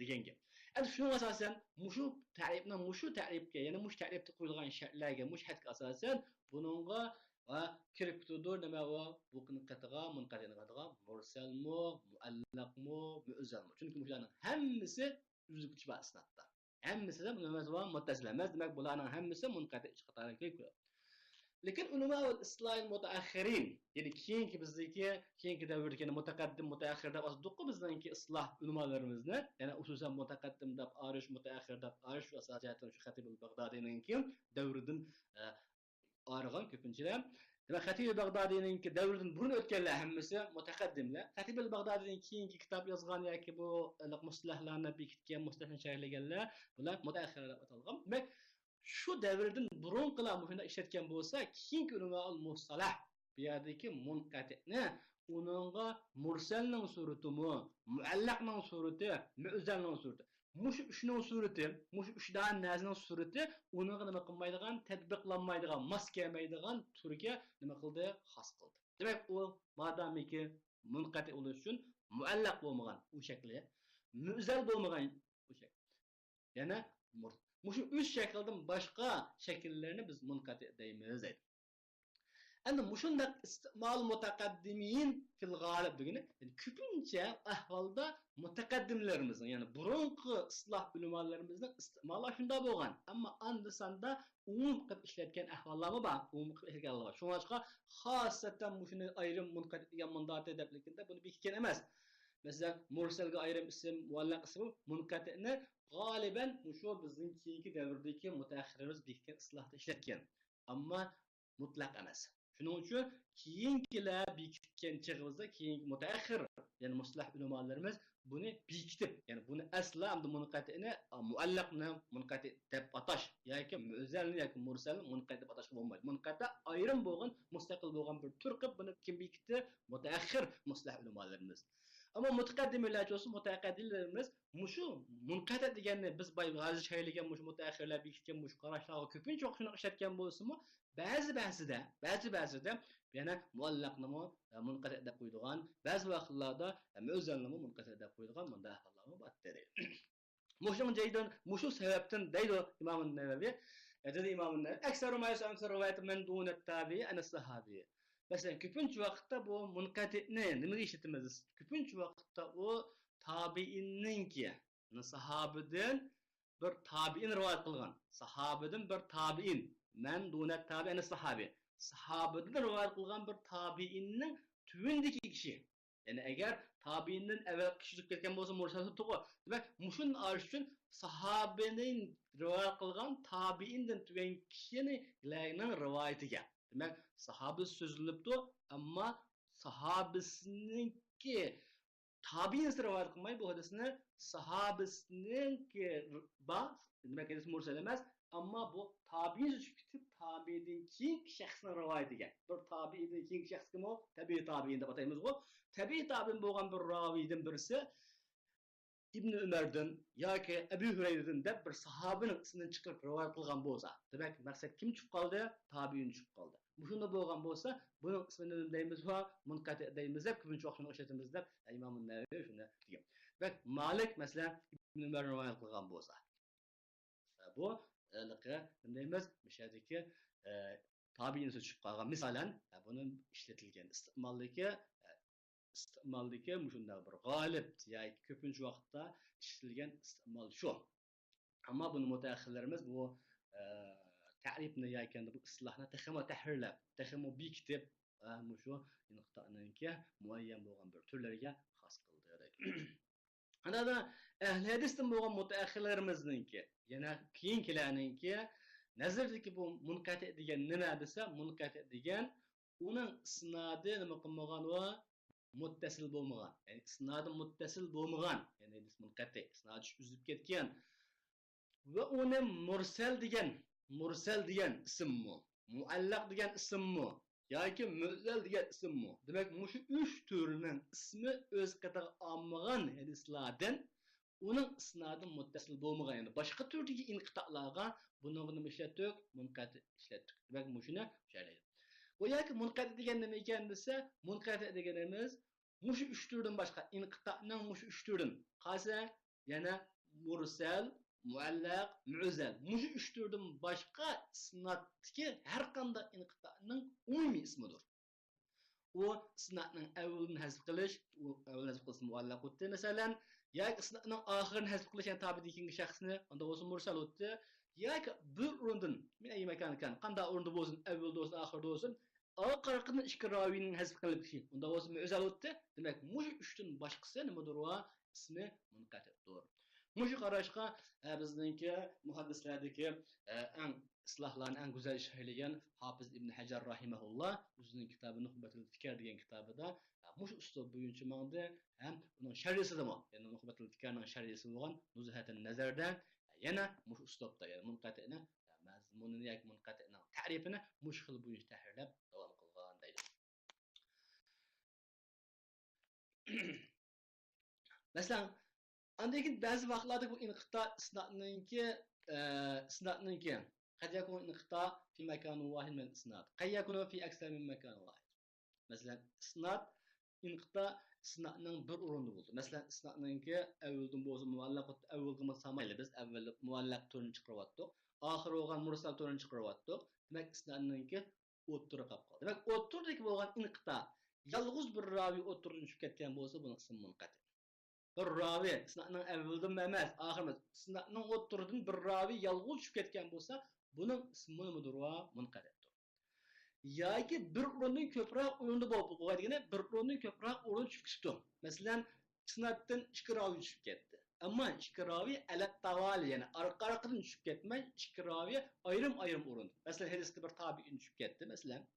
دېگەن گەپ. ئەمدى شۇنىڭغا ئاساسەن مۇشۇ تەرىپنىڭ، مۇشۇ تەرىپكە، يەنى مۇشۇ تەرىپتە قويۇلغان شەرتلەرگە، مۇشۇ ھەدگە ئاساسەن بۇنىڭغا ۋە كىرىپ كېتىدۇ نېمە ئۇ؟ بۇ ئىنقىتائغا، مۇنقەتىئ ئىنقىتائغا مۇرسەلمۇ، مۇئەللەقمۇ، مۇئەززەلمۇ. چۈنكى مۇشۇلارنىڭ ھەممىسى ئۈزۈلگۈچى بار ئىسنادتا. ھەممىسىدە مۇتتەسىل ئەمەس، دېمەك بۇلارنىڭ ھەممىسى مۇنقەتىئ قاتارىغا كىرىپ كېلىدۇ. لېكىن ئۇلەمائۇل ئىسلاھىل مۇتەئەخخىرىن، يەنى كېيىنكى بىزدىكى، كېيىنكى دەۋردىكى، يەنى مۇتەقەددىم، مۇتەئەخخىر دەپ ئاتىدۇققۇ بىزنىڭكى ئىسلاھ ئۆلىمالىرىمىزنى، يەنى خۇسۇسەن مۇتەقەددىم دەپ ئايرىش، مۇتەئەخخىر دەپ ئايرىش، شۇ ئاساس جەھەتتىن شۇ خەتىبۇل بەغدادىينىڭكى دەۋرىدىن، ئە، ئايرىغان كۆپىنچىلەر. دېمەك، خەتىبى بەغدادىينىڭكى دەۋرىدىن بۇرۇن ئۆتكەنلەر ھەممىسى مۇتەقەددىملەر. خەتىبى بەغدادىيدىن كېيىنكى كىتاب يازغان ياكى بۇ مۇستەلەھلەرنى بېكىتكەن، مۇستەلەھنى شەرھلىگەنلەر، بۇلار مۇتەئەخخىرلەر دەپ ئاتالغان. دېمەك، شۇ دەۋردىن بۇرۇنقىلار مۇشۇنداق ئىشلەتكەن بولسا، كېيىنكى ئۆلىمائۇل مۇستەلەھ بۇ يەردىكى مۇنقەتىئنى ئۇنىڭغا مۇرسەلنىڭ سۈرىتىمۇ، مۇئەللەقنىڭ سۈرىتى، مۇئەززەلنىڭ سۈرىتى، مۇشۇ ئۈچنىڭ سۈرىتى، مۇشۇ ئۈچ دانە نەرسىنىڭ سۈرىتى ئۇنىڭغا نېمە قىلمايدىغان، تەتبىقلانمايدىغان، ماس كەلمەيدىغان تۈرگە نېمە قىلدى؟ خاس قىلدى. دېمەك، ئۇ مادامىكى مۇنقەتىئ بولۇش ئۈچۈن مۇئەللەق بولمىغان ئۇ شەكلى، مۇئەززەل بولمىغان ئۇ شەكلى، يەنە مۇر-، مۇشۇ ئۈچ شەكىلدىن باشقا شەكىللەرنى بىز مۇنقەتىئ دەيمىز دەيدۇ. ئەمدى مۇشۇنداق ئىستىمال مۇتەقەددىمىن فىل غالىب دېگىنى، يەنى كۆپىنچە ئەھۋالدا مۇتەقەددىملىرىمىزنىڭ، يەنى بۇرۇنقى ئىسلاھ ئۆلىمالىرىمىزنىڭ ئىستىمالى شۇنداق بولغان. ئەمما ئاندا-ساندا ئومۇم قىلىپ ئىشلەتكەن ئەھۋاللارمۇ بار. ئومۇم قىلىپ ئىشلەتكەن ئەھۋاللار بار. شۇڭلاشقا خاسسەتەن مۇشۇنى ئايرىم مۇنقەتىئ دېگەن مۇنداق دەپلىكىندە بۇنى بېكىتكەن ئەمەس. مەسىلەن، مۇرسەلگە ئايرىم ئىسىم، مۇئەللەق ئىسىم، مۇنقەتىئنى غالىبەن مۇشۇ بىزنىڭ كېيىنكى دەۋردىكى مۇتەئەخخىرىمىز بېكىتكەن ئىسلاھتا ئىشلەتكەن. ئەمما مۇتلەق ئەمەس. شۇنىڭ ئۈچۈن كېيىنكىلەر بېكىتكەن چېغىمىزدا، كېيىنكى مۇتەئەخخىر، يەنى مۇستەلەھ ئۆلىمالىرىمىز بۇنى بېكىتىپ، يەنى بۇنى ئەسلا ئەمدى مۇنقەتىئنى، مۇئەللەقنى مۇنقەتىئ دەپ ئاتاش ياكى مۇئەززەلنى ياكى مۇرسەلنى مۇنقەتىئ دەپ ئاتاشقا بولمايدۇ. مۇنقەتىئ ئايرىم بولغان، مۇستەقىل بولغان بىر تۈر قىلىپ بۇنى كىم بېكىتتى؟ مۇتەئەخخىر مۇستەلەھ ئۆلىمالىرىمىز. ئەمما مۇتەقەددىملەرچە بولسا، مۇتەقەددىملىرىمىز مۇشۇ مۇنقەتىئ دېگەننى بىز بايا ھازىر شەرھلىگەن مۇشۇ مۇتەئەخخىرلەر بېكىتكەن مۇشۇ قاراشلارغا كۆپىنچە ۋاقىت شۇنداق ئىشلەتكەن بولسىمۇ، بەزى، بەزىدە، بەزى، بەزىدە يەنە مۇئەللەقنىمۇ، ئە، مۇنقەتىئ دەپ قويىدىغان، بەزى ۋاقىتلاردا، ئە، مۇئەززەلنىمۇ مۇنقەتىئ دەپ قويىدىغان مۇنداق ئەھۋاللارمۇ بار دېدى. مۇشۇنىڭ جايىدىن، مۇشۇ سەۋەبتىن دەيدۇ ئىمام نەۋەۋى، ئە، دېدى ئىمام نەۋەۋى، «أكثر ما يسمع في الرواية من دون التابعي عن الصحابي.» مەسىلەن، كۆپىنچە ۋاقىتتا بۇ مۇنقەتىئنى نېمىگە ئىشلىتىمىز؟ كۆپىنچە ۋاقىتتا ئۇ تابىئىننىڭكى، يەنى ساھابىدىن بىر تابىئىن رىۋايەت قىلغان، ساھابىدىن بىر تابىئىن، مەن دۇنەت تابىئىن ساھابى، ساھابىدىن رىۋايەت قىلغان بىر تابىئىننىڭ تۆۋىنىدىكى كىشى. يەنى ئەگەر تابىئىندىن ئەۋۋەل كىشى ئۆتۈپ كەتكەن بولسا، مۇرسەل تۇغۇ. دېمەك، مۇشۇنى ئايرىش ئۈچۈن ساھابىنى رىۋايەت قىلغان تابىئىندىن تۆۋەنكى كىشىلەرنىڭ رىۋايىتىگە. دېمەك، ساھابىسى سۆزلىنىپتۇ، ئەمما ساھابىسىنىڭكى تابىئىنسى رىۋايەت قىلماي بۇ ھەدىسنى، ساھابىسىنىڭكى بار، دېمەك، ھەدىس مۇرسەل ئەمەس، ئەمما بۇ تابىئىنسى چۈشۈپ كېتىپ، تابىئىدىن كېيىنكى شەخسنىڭ رىۋايىتىگە. بىر تابىئىدىن كېيىنكى شەخس كىم ئۇ؟ تەبىئىي تابىئىن دەپ ئاتايمىزغۇ. تەبىئىي تابىئىن بولغان بىر راۋىدىن بىرسى ئىبن ئۆمەردىن ياكى ئەبۇ ھۇرەيرىدىن دەپ بىر ساھابىنىڭ ئىسمىنى چىقىرىپ رىۋايەت قىلغان بولسا، دېمەك، مەقسەت كىم چۈشۈپ قالدى؟ تابىئىن چۈشۈپ قالدى. مۇشۇنداق بولغان بولسا، بۇنىڭ ئىسمىنى نېمە دەيمىز؟ ۋە مۇنقەتىئ دەيمىز دەپ، كۆپىنچە ۋاقىت شۇنى ئىشلىتىمىز دەپ، ئىمام نەۋەۋى شۇنى دېگەن. دېمەك، مالىك، مەسىلەن، ئىبن ئۆمەر رىۋايەت قىلغان بولسا، بۇ، ھېلىقى، نېمە دەيمىز، مۇشۇ يەردىكى، ئە، تابىئىن سۆز چۈشۈپ قالغان. مىسالەن، ئە، بۇنى ئىشلىتىلگەن ئىستېمالدىكى، ئە، ئىستېمالدىكى مۇشۇنداق بىر غالىب ياكى كۆپىنچە ۋاقىتتا ئىشلىتىلگەن ئىستېمال شۇ. ئەمما بۇنى مۇتەئەخخىرلىرىمىز بۇ، ئە، تەرىپنى ياكى بۇ ئىستىلاھنى تېخىمۇ تەھرىرلەپ، تېخىمۇ بېكىتىپ، ئە، مۇشۇ ئىنقىتانىڭكى مۇئەييەن بولغان بىر تۈرلىرىگە خاس قىلدى دەيدۇ. ئاندىن ئەھلى ھەدىستىن بولغان مۇتەئەخخىرلىرىمىزنىڭكى، يەنە كېيىنكىلەرنىڭكى نەزىرىدىكى بۇ مۇنقەتىئ دېگەن نېمە دېسە، مۇنقەتىئ دېگەن ئۇنىڭ ئىسنادى نېمە قىلمىغان، ئۇ مۇتتەسىل بولمىغان، يەنى ئىسنادى مۇتتەسىل بولمىغان، يەنى ھەدىس مۇنقەتىئ، ئىسنادى ئۈزۈلۈپ كەتكەن. ۋە ئۇنى مۇرسەل دېگەن، مۇرسەل دېگەن ئىسىممۇ، مۇئەللەق دېگەن ئىسىممۇ ياكى مۇئزەل دېگەن ئىسىممۇ. دېمەك، مۇشۇ ئۈچ تۈرنىڭ ئىسمى ئۆز قېتىغا ئالمىغان ھەدىسلاردىن ئۇنىڭ ئىسنادى مۇتتەسىل بولمىغان، يەنى باشقا تۈردىكى ئىنقىتالارغا بۇنىڭغا نېمە ئىشلەتتۇق؟ مۇنقەتىئ ئىشلەتتۇق. دېمەك، مۇشۇنى چۈشەنەيلى. گوياكى مۇنقەتىئ دېگەن نېمە ئىكەن دېسە، مۇنقەتىئ دېگىنىمىز مۇشۇ ئۈچ تۈردىن باشقا، ئىنقىتانىڭ مۇشۇ ئۈچ تۈردىن قالسا، يەنە مۇرسەل، مۇئەللەق، مۇئزەل. مۇشۇ ئۈچ تۈردىن باشقا ئىسنادتىكى ھەر قانداق ئىنقىتانىڭ ئومۇمىي ئىسمىدۇر. ئۇ ئىسنادنىڭ ئەۋۋىلىنى ھەزپ قىلىش، ئۇ ئەۋۋىلىنى ھەزپ قىلسا مۇئەللەق بولدى، مەسىلەن، ياكى ئىسنادنىڭ ئاخىرىنى ھەزپ قىلىش، يەنى تابىدىن كېيىنكى شەخسنى، ئاندا بولسا مۇرسەل بولدى، ياكى بىر ئورۇندىن، مىن ئەيي مەكانىن كان، قانداق ئورۇندا بولسۇن، ئەۋۋىلدە بولسۇن، ئاخىردا بولسۇن، ئارقا-ئارقىدىن ئىككى راۋىنىڭ ھەزپ قىلىنىشى، ئۇنداق بولسا مۇئزەل بولدى. دېمەك، مۇشۇ ئۈچتىن باشقىسى نېمىدۇر، ئۇ ئىسمى مۇنقەتىئدۇر. مۇشۇ قاراشقا، ئە، بىزنىڭكى مۇھەددىسلەردىكى، ئە، ئەڭ ئىسلاھلارنى ئەڭ گۈزەل ئىشلەيدىغان ھاپىز ئىبن ھەجەر راھىمەھۇللا ئۆزىنىڭ كىتابى نۇخبەتۇل فىكىر دېگەن كىتابىدا، ئە، مۇشۇ ئۇسلۇب بويىچە ماڭدى ھەم ئۇنىڭ شەرھىسىدىمۇ، يەنى نۇخبەتۇل فىكىرنىڭ شەرھىسى بولغان نۇزھەتۇن نەزەردە يەنە مۇشۇ ئۇسلۇبتا، يەنى مۇنقەتىئنى، مەزمۇنىنى ياكى مۇنقەتىئنىڭ تەرىپىنى مۇشۇ خىل بويىچە تەھرىرلەپ داۋام قىلغان دەيدۇ. مەسىلەن، ئاندىن كېيىن بەزى ۋاقىتلاردا بۇ ئىنقىتا ئىسنادنىڭكى، ئە، ئىسنادنىڭكى، قەد يەكۇنۇ ئىنقىتا فى مەكانىن ۋاھىد مىنەل ئىسناد، قەد يەكۇنۇ فى ئەكسەر مىن مەكانىن ۋاھىد. مەسىلەن، ئىسناد، ئىنقىتا ئىسنادنىڭ بىر ئورنىدا بولىدۇ. مەسىلەن، ئىسنادنىڭكى ئەۋۋىلدىن بولسا مۇئەللەق، ئەۋۋىلگە مۇسامايلى بىز ئەۋۋەل مۇئەللەق تۈرىنى چىقىرىۋاتتۇق. ئاخىرى بولغان مۇرسەل تۈرىنى چىقىرىۋاتتۇق. دېمەك، ئىسنادنىڭكى ئوتتۇرىدا قاپ قالدى. دېمەك، ئوتتۇرىدىكى بولغان ئىنقىتا يالغۇز بىر راۋى ئوتتۇرىدىن چۈشۈپ كەتكەن بولسا، بۇنىڭ ئىسمى مۇنقەتىئ. بىر راۋى، ئىسنادنىڭ ئەۋۋىلىدىنمۇ ئەمەس، ئاخىرىمۇ، ئىسنادنىڭ ئوتتۇرىدىن بىر راۋى يالغۇز چۈشۈپ كەتكەن بولسا، بۇنىڭ ئىسمى نېمىدۇر؟ مۇنقەتىئدۇر. ياكى بىر ئورۇندىن كۆپرەك ئورۇندا بولۇپ، بولغان دېگىنى بىر ئورۇندىن كۆپرەك ئورۇندا چۈشۈپ كېتىپتۇ. مەسىلەن، ئىسنادتىن ئىككى راۋى چۈشۈپ كەتتى. ئەمما ئىككى راۋى ئەلەت تاۋالى، يەنى ئارقا-ئارقىدىن چۈشۈپ كەتمەي، ئىككى راۋى ئايرىم-ئايرىم ئورۇندا. مەسىلەن، ھەدىستە بىر تابىئىن چۈشۈپ كەتتى، مەسىلەن.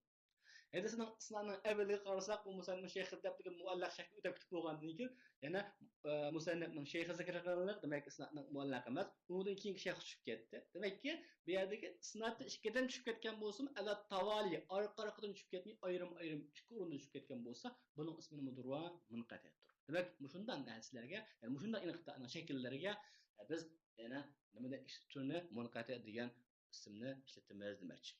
ھەدىسنىڭ ئىسنادىنىڭ ئەۋۋىلىگە قارىساق، بۇ مۇسەننىپنىڭ شەيخى دەپ تۈگەپ مۇئەللەق شەكلى ئۆتۈپ كېتىپ بولغاندىن كېيىن، يەنە، ئە، مۇسەننىپنىڭ شەيخى زىكىر قىلىنىپ، دېمەك، ئىسنادنىڭ مۇئەللەق ئەمەس. ئۇنىڭدىن كېيىنكى شەيخ چۈشۈپ كەتتى. دېمەككى، بۇ يەردىكى ئىسنادتا ئىككىدىن چۈشۈپ كەتكەن بولسىمۇ، ئەلەت تاۋالى، ئارقا-ئارقىدىن چۈشۈپ كەتمەي، ئايرىم-ئايرىم ئىككى ئورۇندا چۈشۈپ كەتكەن بولسا، بۇنىڭ ئىسمى نېمىدۇر؟ مۇنقەتىئدۇر. دېمەك، مۇشۇنداق ھەدىسلەرگە، يەنى مۇشۇنداق ئىنقىتانىڭ شەكىللىرىگە، ئە، بىز يەنە نېمە دە-، تۈرنى مۇنقەتىئ دېگەن ئىسىمنى ئىشلىتىمىز دېمەكچى.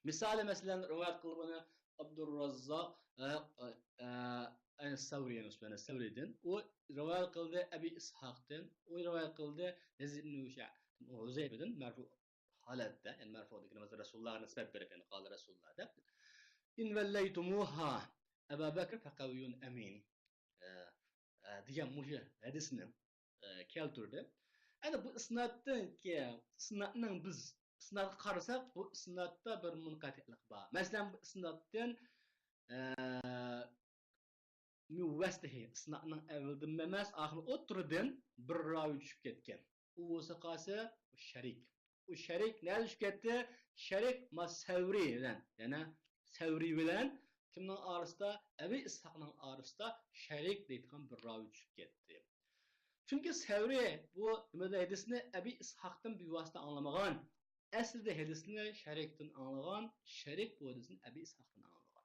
مىسالى، مەسىلەن، رىۋايەت قىلغىنى ئابدۇرراززاق، ئە، ئە، ئە، سەۋرى، يەنى سۇفيان سەۋرىدىن. ئۇ رىۋايەت قىلدى ئەبى ئىسھاقتىن، ئۇ رىۋايەت قىلدى يەزىد ئىبن ھۇشەيبدىن مەرفۇ ھالەتتە، يەنى مەرفۇ دېگىنىمىز رەسۇلۇللاھقا نىسبەت بېرىپ، يەنى قال رەسۇلۇللاھ دەپ. إن وليتموها أبا بكر فقوي أمين. ئە، ئە، دېگەن مۇشۇ ھەدىسنى، ئە، كەلتۈردى. ئەنە بۇ ئىسنادتىن كېيىن، ئىسنادنىڭ بىز ئىسنادقا قارىساق، بۇ ئىسنادتا بىر مۇنقەتىئلىق بار. مەسىلەن، بۇ ئىسنادتىن، ئە، مۇۋەستىھى، ئىسنادنىڭ ئەۋۋىلىدىن ئەمەس، ئاخىرى ئوتتۇرىدىن بىر راۋى چۈشۈپ كەتكەن. ئۇ بولسا قالسا شەرىك. ئۇ شەرىك نەدە چۈشۈپ كەتتى؟ شەرىك ما سەۋرى بىلەن، يەنى سەۋرى بىلەن كىمنىڭ ئارىسىدا؟ ئەبى ئىسھاقنىڭ ئارىسىدا شەرىك دەيدىغان بىر راۋى چۈشۈپ كەتتى. چۈنكى سەۋرى بۇ نېمىدە ھەدىسنى ئەبى ئىسھاقتىن بىۋاسىتە ئاڭلىمىغان. ئەسلىدە ھەدىسنى شەرىكتىن ئاڭلىغان، شەرىك بۇ ھەدىسنى ئەبى ئىسھاقتىن ئاڭلىغان.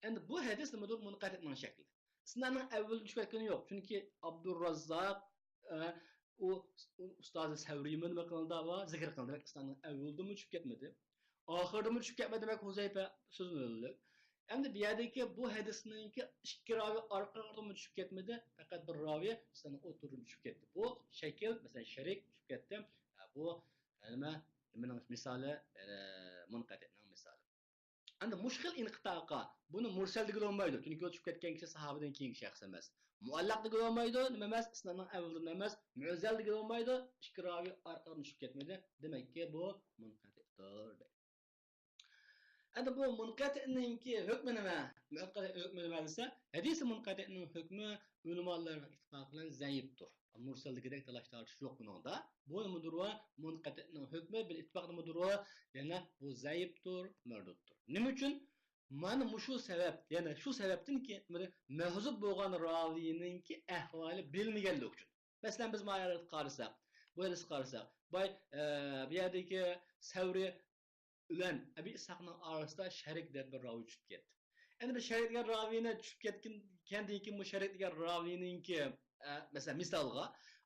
ئەمدى بۇ ھەدىس نېمىدۇر؟ مۇنقەتىئنىڭ شەكلى. ئىسنادنىڭ ئەۋۋىلىدە چۈشۈپ كەتكىنى يوق. چۈنكى ئابدۇرراززاق، ئە، ئۇ، ئۇ ئۇستازى سەۋرىيمۇ نېمە قىلدى، ۋە زىكىر قىلدى. دېمەك، ئىسلامنىڭ ئەۋۋىلىدىمۇ چۈشۈپ كەتمىدى. ئاخىرىدىمۇ چۈشۈپ كەتمىدى، دېمەك، ھۇزەيپە سۆزىنى ئۆلدى. ئەمدى بۇ يەردىكى بۇ ھەدىسنىڭكى ئىككى راۋى ئارقىدىمۇ چۈشۈپ كەتمىدى، پەقەت بىر راۋى ئىسلامنىڭ ئوتتۇرىدىن چۈشۈپ كەتتى. بۇ شەكىل، مەسىلەن، شەرىك چۈشۈپ كەتتى. ئە، بۇ نېمىنىڭ مىسالى؟ يەنى مۇنقەتىئنىڭ مىسالى. ئەمدى مۇشۇ خىل ئىنقىتائقا بۇنى مۇرسەل دېگىلى بولمايدۇ. چۈنكى ئۇ چۈشۈپ كەتكەن كىشى ساھابىدىن كېيىنكى شەخس ئەمەس. مۇئەللەق دېگىلى بولمايدۇ، نېمە ئەمەس، ئىسنادنىڭ ئەۋۋىلىدىن ئەمەس، مۇئەززەل دېگىلى بولمايدۇ، ئىككى راۋى ئارقىدىن چۈشۈپ كەتمىدى. دېمەككى، بۇ مۇنقەتىئدۇر دەيدۇ. ئەمدى بۇ مۇنقەتىئنىڭكى ھۆكمى نېمە؟ مۇنقەتىئنىڭ ھۆكمى نېمە دېسە، ھەدىسى مۇنقەتىئنىڭ ھۆكمى ئۆلىمالارنىڭ ئىتتىپاقى بىلەن زەئىپتۇر. مۇرسەلدىكىدەك تالاش-تارتىش يوق بۇنىڭدا. بۇ نېمىدۇر؟ مۇنقەتىئنىڭ ھۆكمى بىر ئىتتىپاق نېمىدۇر؟ يەنە بۇ زەئىپتۇر، مەردۇدتۇر. نېمە ئۈچۈن؟ مانا مۇشۇ سەۋەب، يەنە شۇ سەۋەبتىنكى، مەھزۇب بولغان راۋىنىڭكى ئەھۋالى بىلمىگەنلىكى ئۈچۈن. مەسىلەن، بىز ما يەرگە قارىساق، بۇ يەرگە قارىساق، باي، ئە، بۇ يەردىكى سەۋرى بىلەن ئەبى ئىسھاقنىڭ ئارىسىدا شەرىك دەپ بىر راۋى چۈشۈپ كەتتى. ئەمدى بىر شەرىك دېگەن راۋىنى چۈشۈپ كەتكەن، كەندىن كېيىن بۇ شەرىك دېگەن راۋىنىڭكى، ئە، مەسىلەن، مىسالغا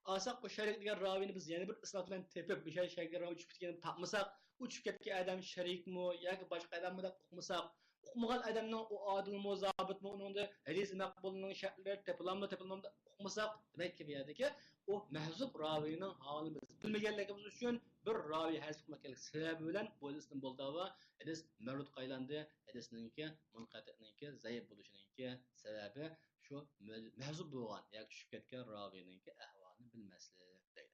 ئالساق، بۇ شەرىك دېگەن راۋىنى بىز يەنە بىر ئىسناد بىلەن تېپىپ، بۇ شەرىك دېگەن راۋى چۈشۈپ كەتكەننى تاپمىساق، ئۇ چۈشۈپ كەتكەن ئادەم شەرىكمۇ ياكى باشقا ئادەممۇ دەپ ئۇقمىساق، ئۇقمىغان ئادەمنىڭ ئۇ ئادىلمۇ، زابىتمۇ، ئۇنىڭدا ھەدىس مەقبۇلنىڭ شەرتلىرى تېپىلاممۇ، تېپىلمامدۇ ئۇقمىساق، دېمەككى، بۇ يەردىكى ئۇ مەھزۇب راۋىنىڭ ھالىنى بىز بىلمىگەنلىكىمىز ئۈچۈن بىر راۋى ھەزىپ قىلماي كەلگەن سەۋەبى بىلەن بۇ ھەدىستىن بولدى ۋە ھەدىس مەردۇدقا ئايلاندى. ھەدىسنىڭكى مۇنقەتىئنىڭكى زەئىپ بولۇشىنىڭكى سەۋەبى شۇ مەھزۇب بولغان ياكى چۈشۈپ كەتكەن راۋىنىڭكى ئەھۋالىنى بىلمەسلىك دەيدۇ.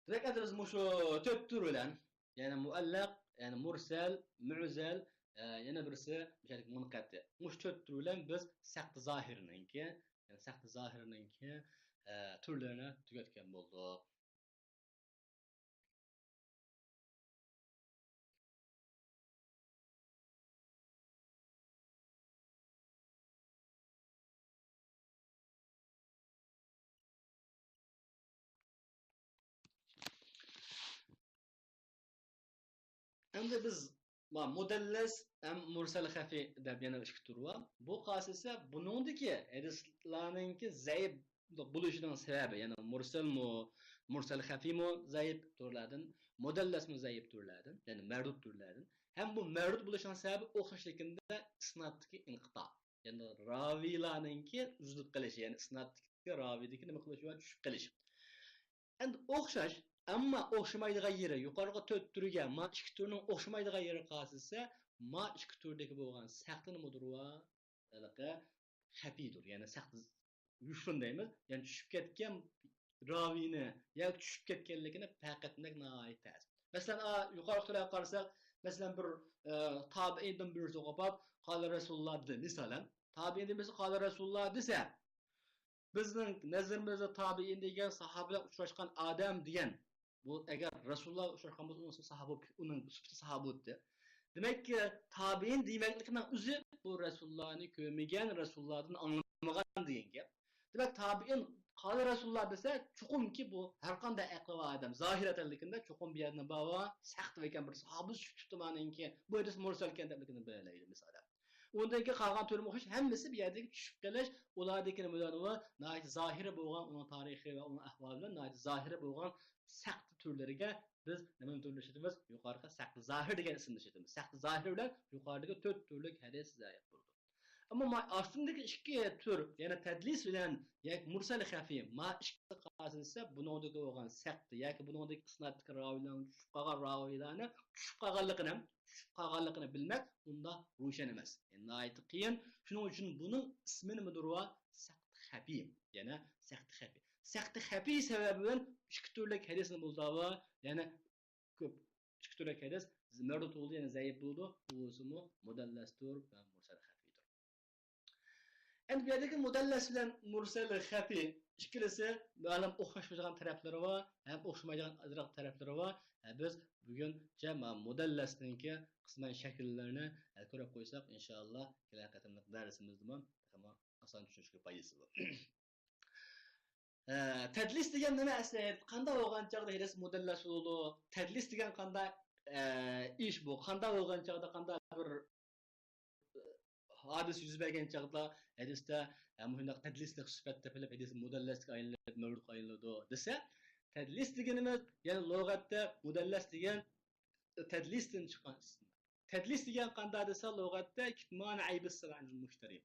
دېمەك، ئەمدى بىز مۇشۇ تۆت تۈر بىلەن، يەنى مۇئەللەق، يەنى مۇرسەل، مۇئزەل، ئە، يەنە بىرسى مۇشۇ مۇنقەتىئ. مۇشۇ تۆت تۈر بىلەن بىز سەقتى زاھىرنىڭكى، يەنى سەقتى زاھىرنىڭكى، ئە، تۈرلىرىنى تۈگەتكەن بولدۇق. ئەمدى بىز ما مۇدەللەس ھەم مۇرسەل خەفىي دەپ يەنە ئىككى تۈر بار. بۇ قارىسا بۇنىڭدىكى ھەدىسلارنىڭكى زەئىپ بولۇشىنىڭ سەۋەبى، يەنى مۇرسەلمۇ، مۇرسەل خەفىيمۇ زەئىپ تۈرلەردىن، مۇدەللەسمۇ زەئىپ تۈرلەردىن، يەنى مەردۇد تۈرلەردىن. ھەم بۇ مەردۇد بولۇشىنىڭ سەۋەبى ئوخشاش لېكىندە ئىسنادتىكى ئىنقىتا. يەنى راۋىيلارنىڭكى ئۈزۈلۈپ قېلىشى، يەنى ئىسنادتىكى راۋىيدىكى نېمە قىلىشى ۋە چۈشۈپ قېلىشى. ئەمدى ئوخشاش، ئەمما ئوخشىمايدىغان يېرى، يۇقىرىقى تۆت تۈرگە ما ئىككى تۈرنىڭ ئوخشىمايدىغان يېرى قارىسا، ما ئىككى تۈردىكى بولغان سەقتى نېمىدۇر ۋە ھېلىقى خەپىيدۇر. يەنى سەقتى يوشۇرۇن دەيمىز. يەنى چۈشۈپ كەتكەن راۋىنى ياكى چۈشۈپ كەتكەنلىكىنى پەيت ئەتمەك ناھايىتى تەس. مەسىلەن، ئا، يۇقىرىقى تۈرلەرگە قارىساق، مەسىلەن، بىر، ئە، تابىئىندىن بىرسى قوپاپ، قالە رەسۇلۇللا دېدى، مىسالەن. تابىئىندىن بىرسى قالە رەسۇلۇللا دېسە، بىزنىڭ نەزىرىمىزدە تابىئىن دېگەن ساھابە بىلەن ئۇچراشقان ئادەم دېگەن. بۇ ئەگەر رەسۇلۇللا ئۇچراشقان بولسا، ئۇنىڭ ساھابە، ئۇنىڭ سۈپىتى ساھابە بولاتتى. دېمەككى، تابىئىن دېمەكلىكنىڭ ئۆزى بۇ رەسۇلۇللانى كۆرمىگەن، رەسۇلۇللادىن ئاڭلىمىغان دېگەن گەپ. دېمەك، تابىئىن، قالە رەسۇلۇللا دېسە، چوقۇمكى بۇ ھەرقانداق ئەقلى بار ئادەم، زاھىر ئەتەنلىكىندە چوقۇم بۇ يەردە بار، سەقتى ئىكەن، بىر ساھابە چۈشۈپ كېتىپتۇ مانىڭكى، بۇ ھەدىس مۇرسەلكەن دەپلىكىنى بىلەلەيدۇ، مىسالەن. ئۇندىن كېيىن قالغان تۈرمۇ ئوخشاش، ھەممىسى بۇ يەردىكى چۈشۈپ قېلىش، ئۇلاردىكى نېمە بىلەن ئۇ ناھايىتى زاھىرى بولغان، ئۇنىڭ تارىخى ۋە ئۇنىڭ ئەھۋالى بىلەن ناھايىتى زاھىرى بولغان سەقتى تۈرلىرىگە بىز نېمىنى تۈرىنى ئىشلىتىمىز؟ يۇقىرىقى سەقتى زاھىر دېگەن ئىسىمنى ئىشلىتىمىز. سەقتى زاھىر بىلەن يۇقىرىدىكى تۆت تۈرلۈك ھەدىس زەئىپ بولىدۇ. ئەمما ما ئاستىدىكى ئىككى تۈر، يەنى تەدلىس بىلەن ياكى مۇرسەل خەفىي، ما ئىككىسى قارىسا، بۇنىڭدىكى بولغان سەقتى ياكى بۇنىڭدىكى ئىسنادتىكى راۋىلارنىڭ چۈشۈپ قالغان راۋىلارنى، چۈشۈپ قالغانلىقىنى، چۈشۈپ قالغانلىقىنى بىلمەك ئۇنداق روشەن ئەمەس. يەنى ناھايىتى قىيىن. شۇنىڭ ئۈچۈن بۇنىڭ ئىسمى نېمىدۇر؟ سەقتى خەپىي. يەنى سەقتى خەپىي. سەقتى خەپىي سەۋەبى بىلەن ئىككى تۈرلۈك ھەدىسنى بولسا، يەنى كۆپ ئىككى تۈرلۈك ھەدىس مەردۇد بولىدۇ، يەنى زەئىپ بولىدۇ. بۇ بولسىمۇ مۇدەللەستۇر ۋە مۇرسەل خەفىيدۇر. ئەمدى بۇ يەردىكى مۇدەللەس بىلەن مۇرسەل خەفىي ئىككىلىسى مەلۇم ئوخشاش بولىدىغان تەرەپلىرى بار، ھەم ئوخشىمايدىغان ئازراق تەرەپلىرى بار. ھە، بىز بۈگۈنچە مۇدەللەسنىڭكى قىسمەن شەكىللىرىنى، ھە، كۆرۈپ قويساق، ئىنشائاللا، كېلەر قېتىملىق دەرسىمىزدىمۇ تېخىمۇ ئاسان چۈشىنىشكە پايدىسى بار. ئە، تەدلىس دېگەن نېمە ئەسلى؟ قانداق بولغان چاغدا ھەدىس مۇدەللەس بولىدۇ؟ تەدلىس دېگەن قانداق، ئە، ئىش بۇ؟ قانداق بولغان چاغدا قانداق بىر، ئە، ھادىسە يۈز بەرگەن چاغدا ھەدىستە، ئە، مۇشۇنداق تەدلىسلىك سۈپەت تېپىلىپ، ھەدىس مۇدەللەسكە ئايلىنىپ، مەۋدۇغا ئايلىنىدۇ دېسە، تەدلىس دېگىنىمىز، يەنى لۇغەتتە مۇدەللەس دېگەن تەدلىستىن چىققان ئىسىم. تەدلىس دېگەن قانداق دېسە، لۇغەتتە كىتمان ئەيبىس سىلئەنىل مۇشتەرى.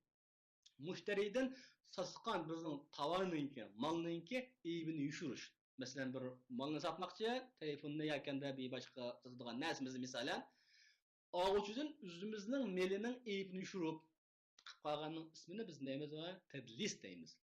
مۇشتەرىدىن ساتقان بىزنىڭ تاۋارنىڭكى، مالنىڭكى ئەيىبىنى يوشۇرۇش. مەسىلەن، بىر مالنى ساتماقچى، تېلېفوننى ياكى بىر باشقا ساتىدىغان نەرسىمىزنى، مىسالەن، ئالغۇچىدىن ئۆزىمىزنىڭ مېلىنىڭ ئەيىبىنى يوشۇرۇپ، قىلىپ قالغاننىڭ ئىسمىنى بىز نېمە دەيمىز؟ تەدلىس دەيمىز.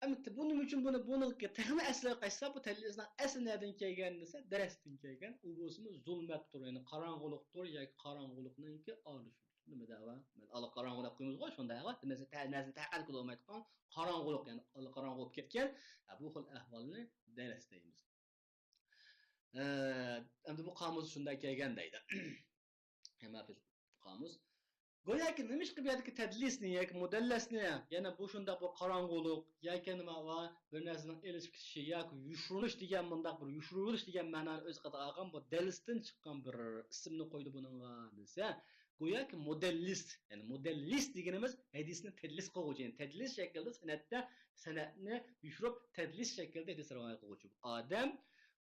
ئەمما بۇ نېمە ئۈچۈن بۇنى، بۇنىڭكى تېخىمۇ ئەسلىگە قايتسا، بۇ تەدلىسنىڭ ئەسلى نەدىن كەلگەن دېسە، دەرستىن كەلگەن. ئۇ بولسىمۇ زۇلمەتتۇر، يەنى قاراڭغۇلۇقتۇر ياكى قاراڭغۇلۇقنىڭكى ئارىلىشىشى. نېمە دەۋا؟ مەن ئاللا قاراڭغۇ دەپ قويىمىزغۇ، شۇنداق ۋە نەرسىنى تە-، نەرسىنى تەقەد قىلالمايدىغان قاراڭغۇلۇق، يەنى ئاللا قاراڭغۇ بولۇپ كەتكەن. ھە، بۇ خىل ئەھۋالنى دەرس دەيمىز. ئە، ئەمدى بۇ قامۇس شۇنداق كەلگەن دەيدۇ. ھەممە قامۇس. گوياكى نېمىشقا بۇ يەردىكى تەدلىسنى ياكى مۇدەللەسنى، يەنە بۇ شۇنداق بۇ قاراڭغۇلۇق ياكى نېمە بار، بىر نەرسىنىڭ ئېلىشىپ كېتىشى ياكى يوشۇرۇنۇش دېگەن، مۇنداق بىر يوشۇرۇۋېلىش دېگەن مەنانى ئۆز ئىچىگە ئالغان بۇ دەلستىن چىققان بىر ئىسىمنى قويدى بۇنىڭغا دېسە، گوياكى مۇدەللىس، يەنى مۇدەللىس دېگىنىمىز ھەدىسنى تەدلىس قىلغۇچى، يەنى تەدلىس شەكلىدە سەنەدتە، سەنەدنى يوشۇرۇپ، تەدلىس شەكلىدە ھەدىس رىۋايەت قىلغۇچى ئادەم.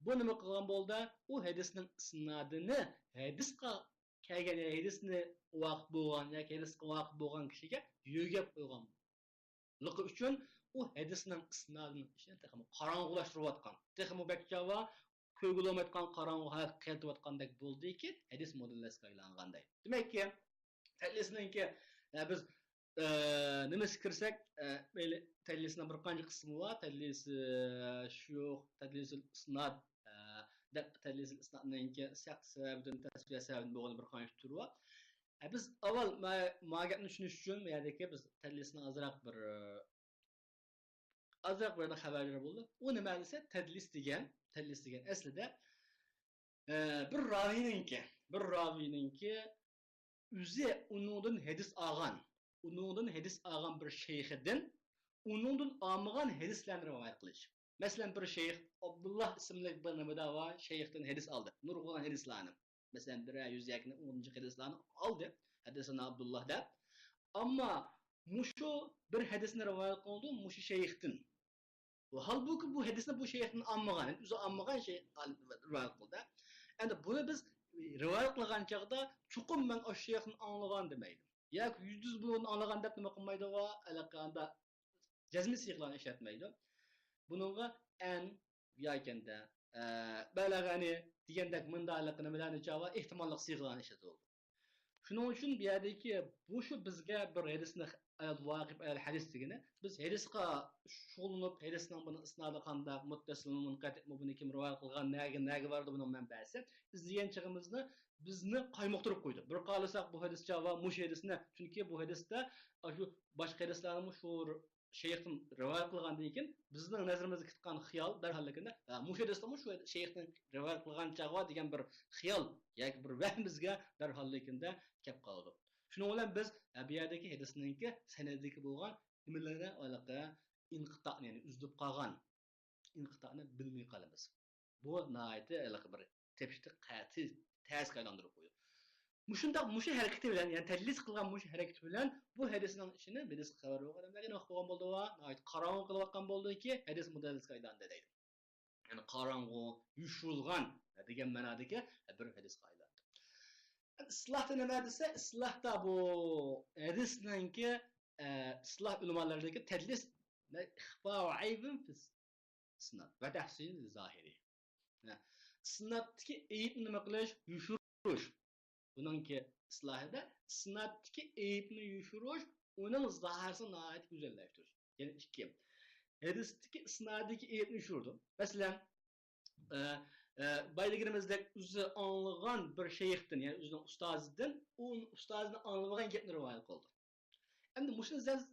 بۇ نېمە قىلغان بولدى؟ ئۇ ھەدىسنىڭ ئىسنادىنى ھەدىسقا كەلگەن، يەنى ھەدىسنى ۋاقىپ بولغان ياكى ھەدىسقا ۋاقىپ بولغان كىشىگە يۆگەپ قويغان. لىقى ئۈچۈن ئۇ ھەدىسنىڭ ئىسنادىنىڭ ئىچىنى تېخىمۇ قاراڭغۇلاشتۇرۇۋاتقان، تېخىمۇ بەك چاۋا كۆرگىلى بولمايدىغان قاراڭغۇ ھالەتكە كەلتۈرۈۋاتقاندەك بولدىكى، ھەدىس مۇدەللەسكە ئايلانغان دەيدۇ. دېمەككى، تەدلىسنىڭكى، ئە، بىز، ئە، نېمىسىگە كىرسەك، ئە، مەيلى، تەدلىسنىڭ بىر قانچە قىسمى بار، تەدلىس، ئە، شۇيۇخ، تەدلىسۇل ئىسناد، ئە، دەپ تەدلىسۇل ئىسنادنىڭكى سەق سەۋەبىدىن، تەسۋىيە سەۋەبىدىن بولغان بىر قانچە تۈرى بار. ئە، بىز ئاۋۋال ما، ما گەپنى چۈشىنىش ئۈچۈن، بۇ يەردىكى بىز تەدلىسنىڭ ئازراق بىر، ئازراق بىر خەۋەرلىرى بولدى. ئۇ نېمە دېسە، تەدلىس دېگەن، تەدلىس دېگەن ئەسلىدە، ئە، بىر راۋىنىڭكى، بىر راۋىنىڭكى ئۆزى ئۇنىڭدىن ھەدىس ئالغان، ئۇنىڭدىن ھەدىس ئالغان بىر شەيخىدىن ئۇنىڭدىن ئالمىغان ھەدىسلەرنى رىۋايەت قىلىش. مەسىلەن، بىر شەيخ، ئابدۇللا ئىسىملىك بىر نېمىدا بار، شەيختىن ھەدىس ئالدى. نۇرغۇنلىغان ھەدىسلەرنى. مەسىلەن، بىرەر يۈز ياكى ئون نەچچە ھەدىسلەرنى ئالدى. ھەددەسەنا ئابدۇللا دەپ. ئەمما مۇشۇ بىر ھەدىسنى رىۋايەت قىلدى مۇشۇ شەيختىن. ھالبۇكى، بۇ ھەدىسنى بۇ شەيختىن ئالمىغان، ئۆزى ئالمىغان شەيخ رىۋايەت قىلدى. ئەمدى بۇنى بىز رىۋايەت قىلغان چاغدا، چوقۇم مەن ئاشۇ شەيختىن ئاڭلىغان دېمەيدۇ. ياكى يۈزدە يۈز بۇنىڭدىن ئاڭلىغان دەپ نېمە قىلمايدۇ، ھېلىقى ئاندا جەزمىي سىيغىلارنى ئىشلەتمەيدۇ. بۇنىڭغا ئەن ياكەندە، ئە، بەلەغەنى دېگەندەك مۇنداقلىق نېمىلەرنى چاغا ئېھتىماللىق سىيغىلارنى ئىشلىتىۋالىدۇ. شۇنىڭ ئۈچۈن بۇ يەردىكى بۇ شۇ بىزگە بىر ھەدىسنى ئەل ۋاقىپ ئەل ھەدىس دېگىنى، بىز ھەدىسقا شۇغۇللىنىپ، ھەدىسنىڭ بۇنى ئىسنادى قانداق، مۇتتەسىلمۇ، مۇنقەتىئمۇ، بۇنى كىم رىۋايەت قىلغان، نەگە، نەگە باردى بۇنىڭ مەنبەسى، ئىزدىگەن چېغىمىزدا بىزنى قايمۇقتۇرۇپ قويىدۇ. بىر قارىساق بۇ ھەدىس چاغا مۇشۇ ھەدىسنى، چۈنكى بۇ ھەدىستە ئاشۇ باشقا ھەدىسلەرنىمۇ شۇ شەيختىن رىۋايەت قىلغاندىن كېيىن، بىزنىڭ نەزىرىمىزگە كەتكەن خىيال دەرھاللىكىندە، ھە، مۇشۇ ھەدىستىمۇ شۇ شەيختىن رىۋايەت قىلغان چاغى بار دېگەن بىر خىيال ياكى بىر ۋەھىم بىزگە دەرھاللىكىندە كەپ قالىدۇ. شۇنىڭ بىلەن بىز، ھە، بۇ يەردىكى ھەدىسنىڭكى سەنەدىدىكى بولغان نېمىلەرنى، ھېلىقى ئىنقىتانى، يەنى ئۈزۈلۈپ قالغان ئىنقىتانى بىلمەي قالىمىز. بۇ ناھايىتى ھېلىقى بىر تېپىشتا قەتئىي تەسكە ئايلاندۇرۇپ قويىدۇ. مۇشۇنداق، مۇشۇ ھەرىكىتى بىلەن، يەنى تەدلىس قىلغان مۇشۇ ھەرىكىتى بىلەن بۇ ھەدىسنىڭ ئىچىنى بىلىسكە خەۋەر بولغان ئادەملەرگە نېمە قىلغان بولدى؟ ناھايىتى قاراڭغۇ قىلىۋاتقان بولدىكى، ھەدىس مۇدەللىسكە ئايلاندى دەيدۇ. يەنى قاراڭغۇ، يوشۇرۇلغان دېگەن مەنادىكى بىر ھەدىسكە ئايلاندى. ئىسلاھتا نېمە دېسە، ئىسلاھتا بۇ ھەدىسنىڭكى، ئە، ئىسلاھ ئۆلىمالىرىدىكى تەدلىس، ئىخفا ئەيبىن فىس ئىسناد ۋە تەھسىن زاھىرى. ھە. ئىسنادتىكى ئەيىبنى نېمە قىلىش؟ يوشۇرۇش. بۇنىڭكى ئىسلاھىدا ئىسنادتىكى ئەيىبنى يوشۇرۇش، ئۇنىڭ زاھىرىسىنى ناھايىتى گۈزەللەشتۈرۈش. يەنى ئىككى. ھەدىستىكى ئىسنادىكى ئەيىبنى يوشۇرىدۇ. مەسىلەن، ئە، ئە، بايا دېگىنىمىزدەك ئۆزى ئاڭلىغان بىر شەيختىن، يەنى ئۆزىنىڭ ئۇستازىدىن، ئۇ ئۇستازىدىن ئاڭلىمىغان گەپنى رىۋايەت قىلدى. ئەمدى مۇشۇنى سەن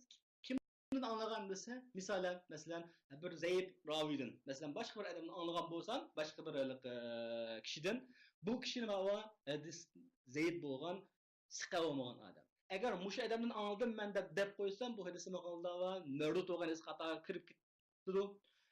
كىمدىن ئاڭلىغان دېسە، مىسالەن، مەسىلەن، بىر زەئىپ راۋىدىن، مەسىلەن، باشقا بىر ئادەمدىن ئاڭلىغان بولسام، باشقا بىر، ھېلىقى، كىشىدىن، بۇ كىشى نېمە، ھەدىس زەئىپ بولغان، سىقە بولمىغان ئادەم. ئەگەر مۇشۇ ئادەمدىن ئاڭلىدىم مەن دەپ، دەپ قويسام، بۇ ھەدىسنى ماقالىدا مەردۇد بولغان ھەدىس قاتارىغا كىرىپ كېتىدۇ.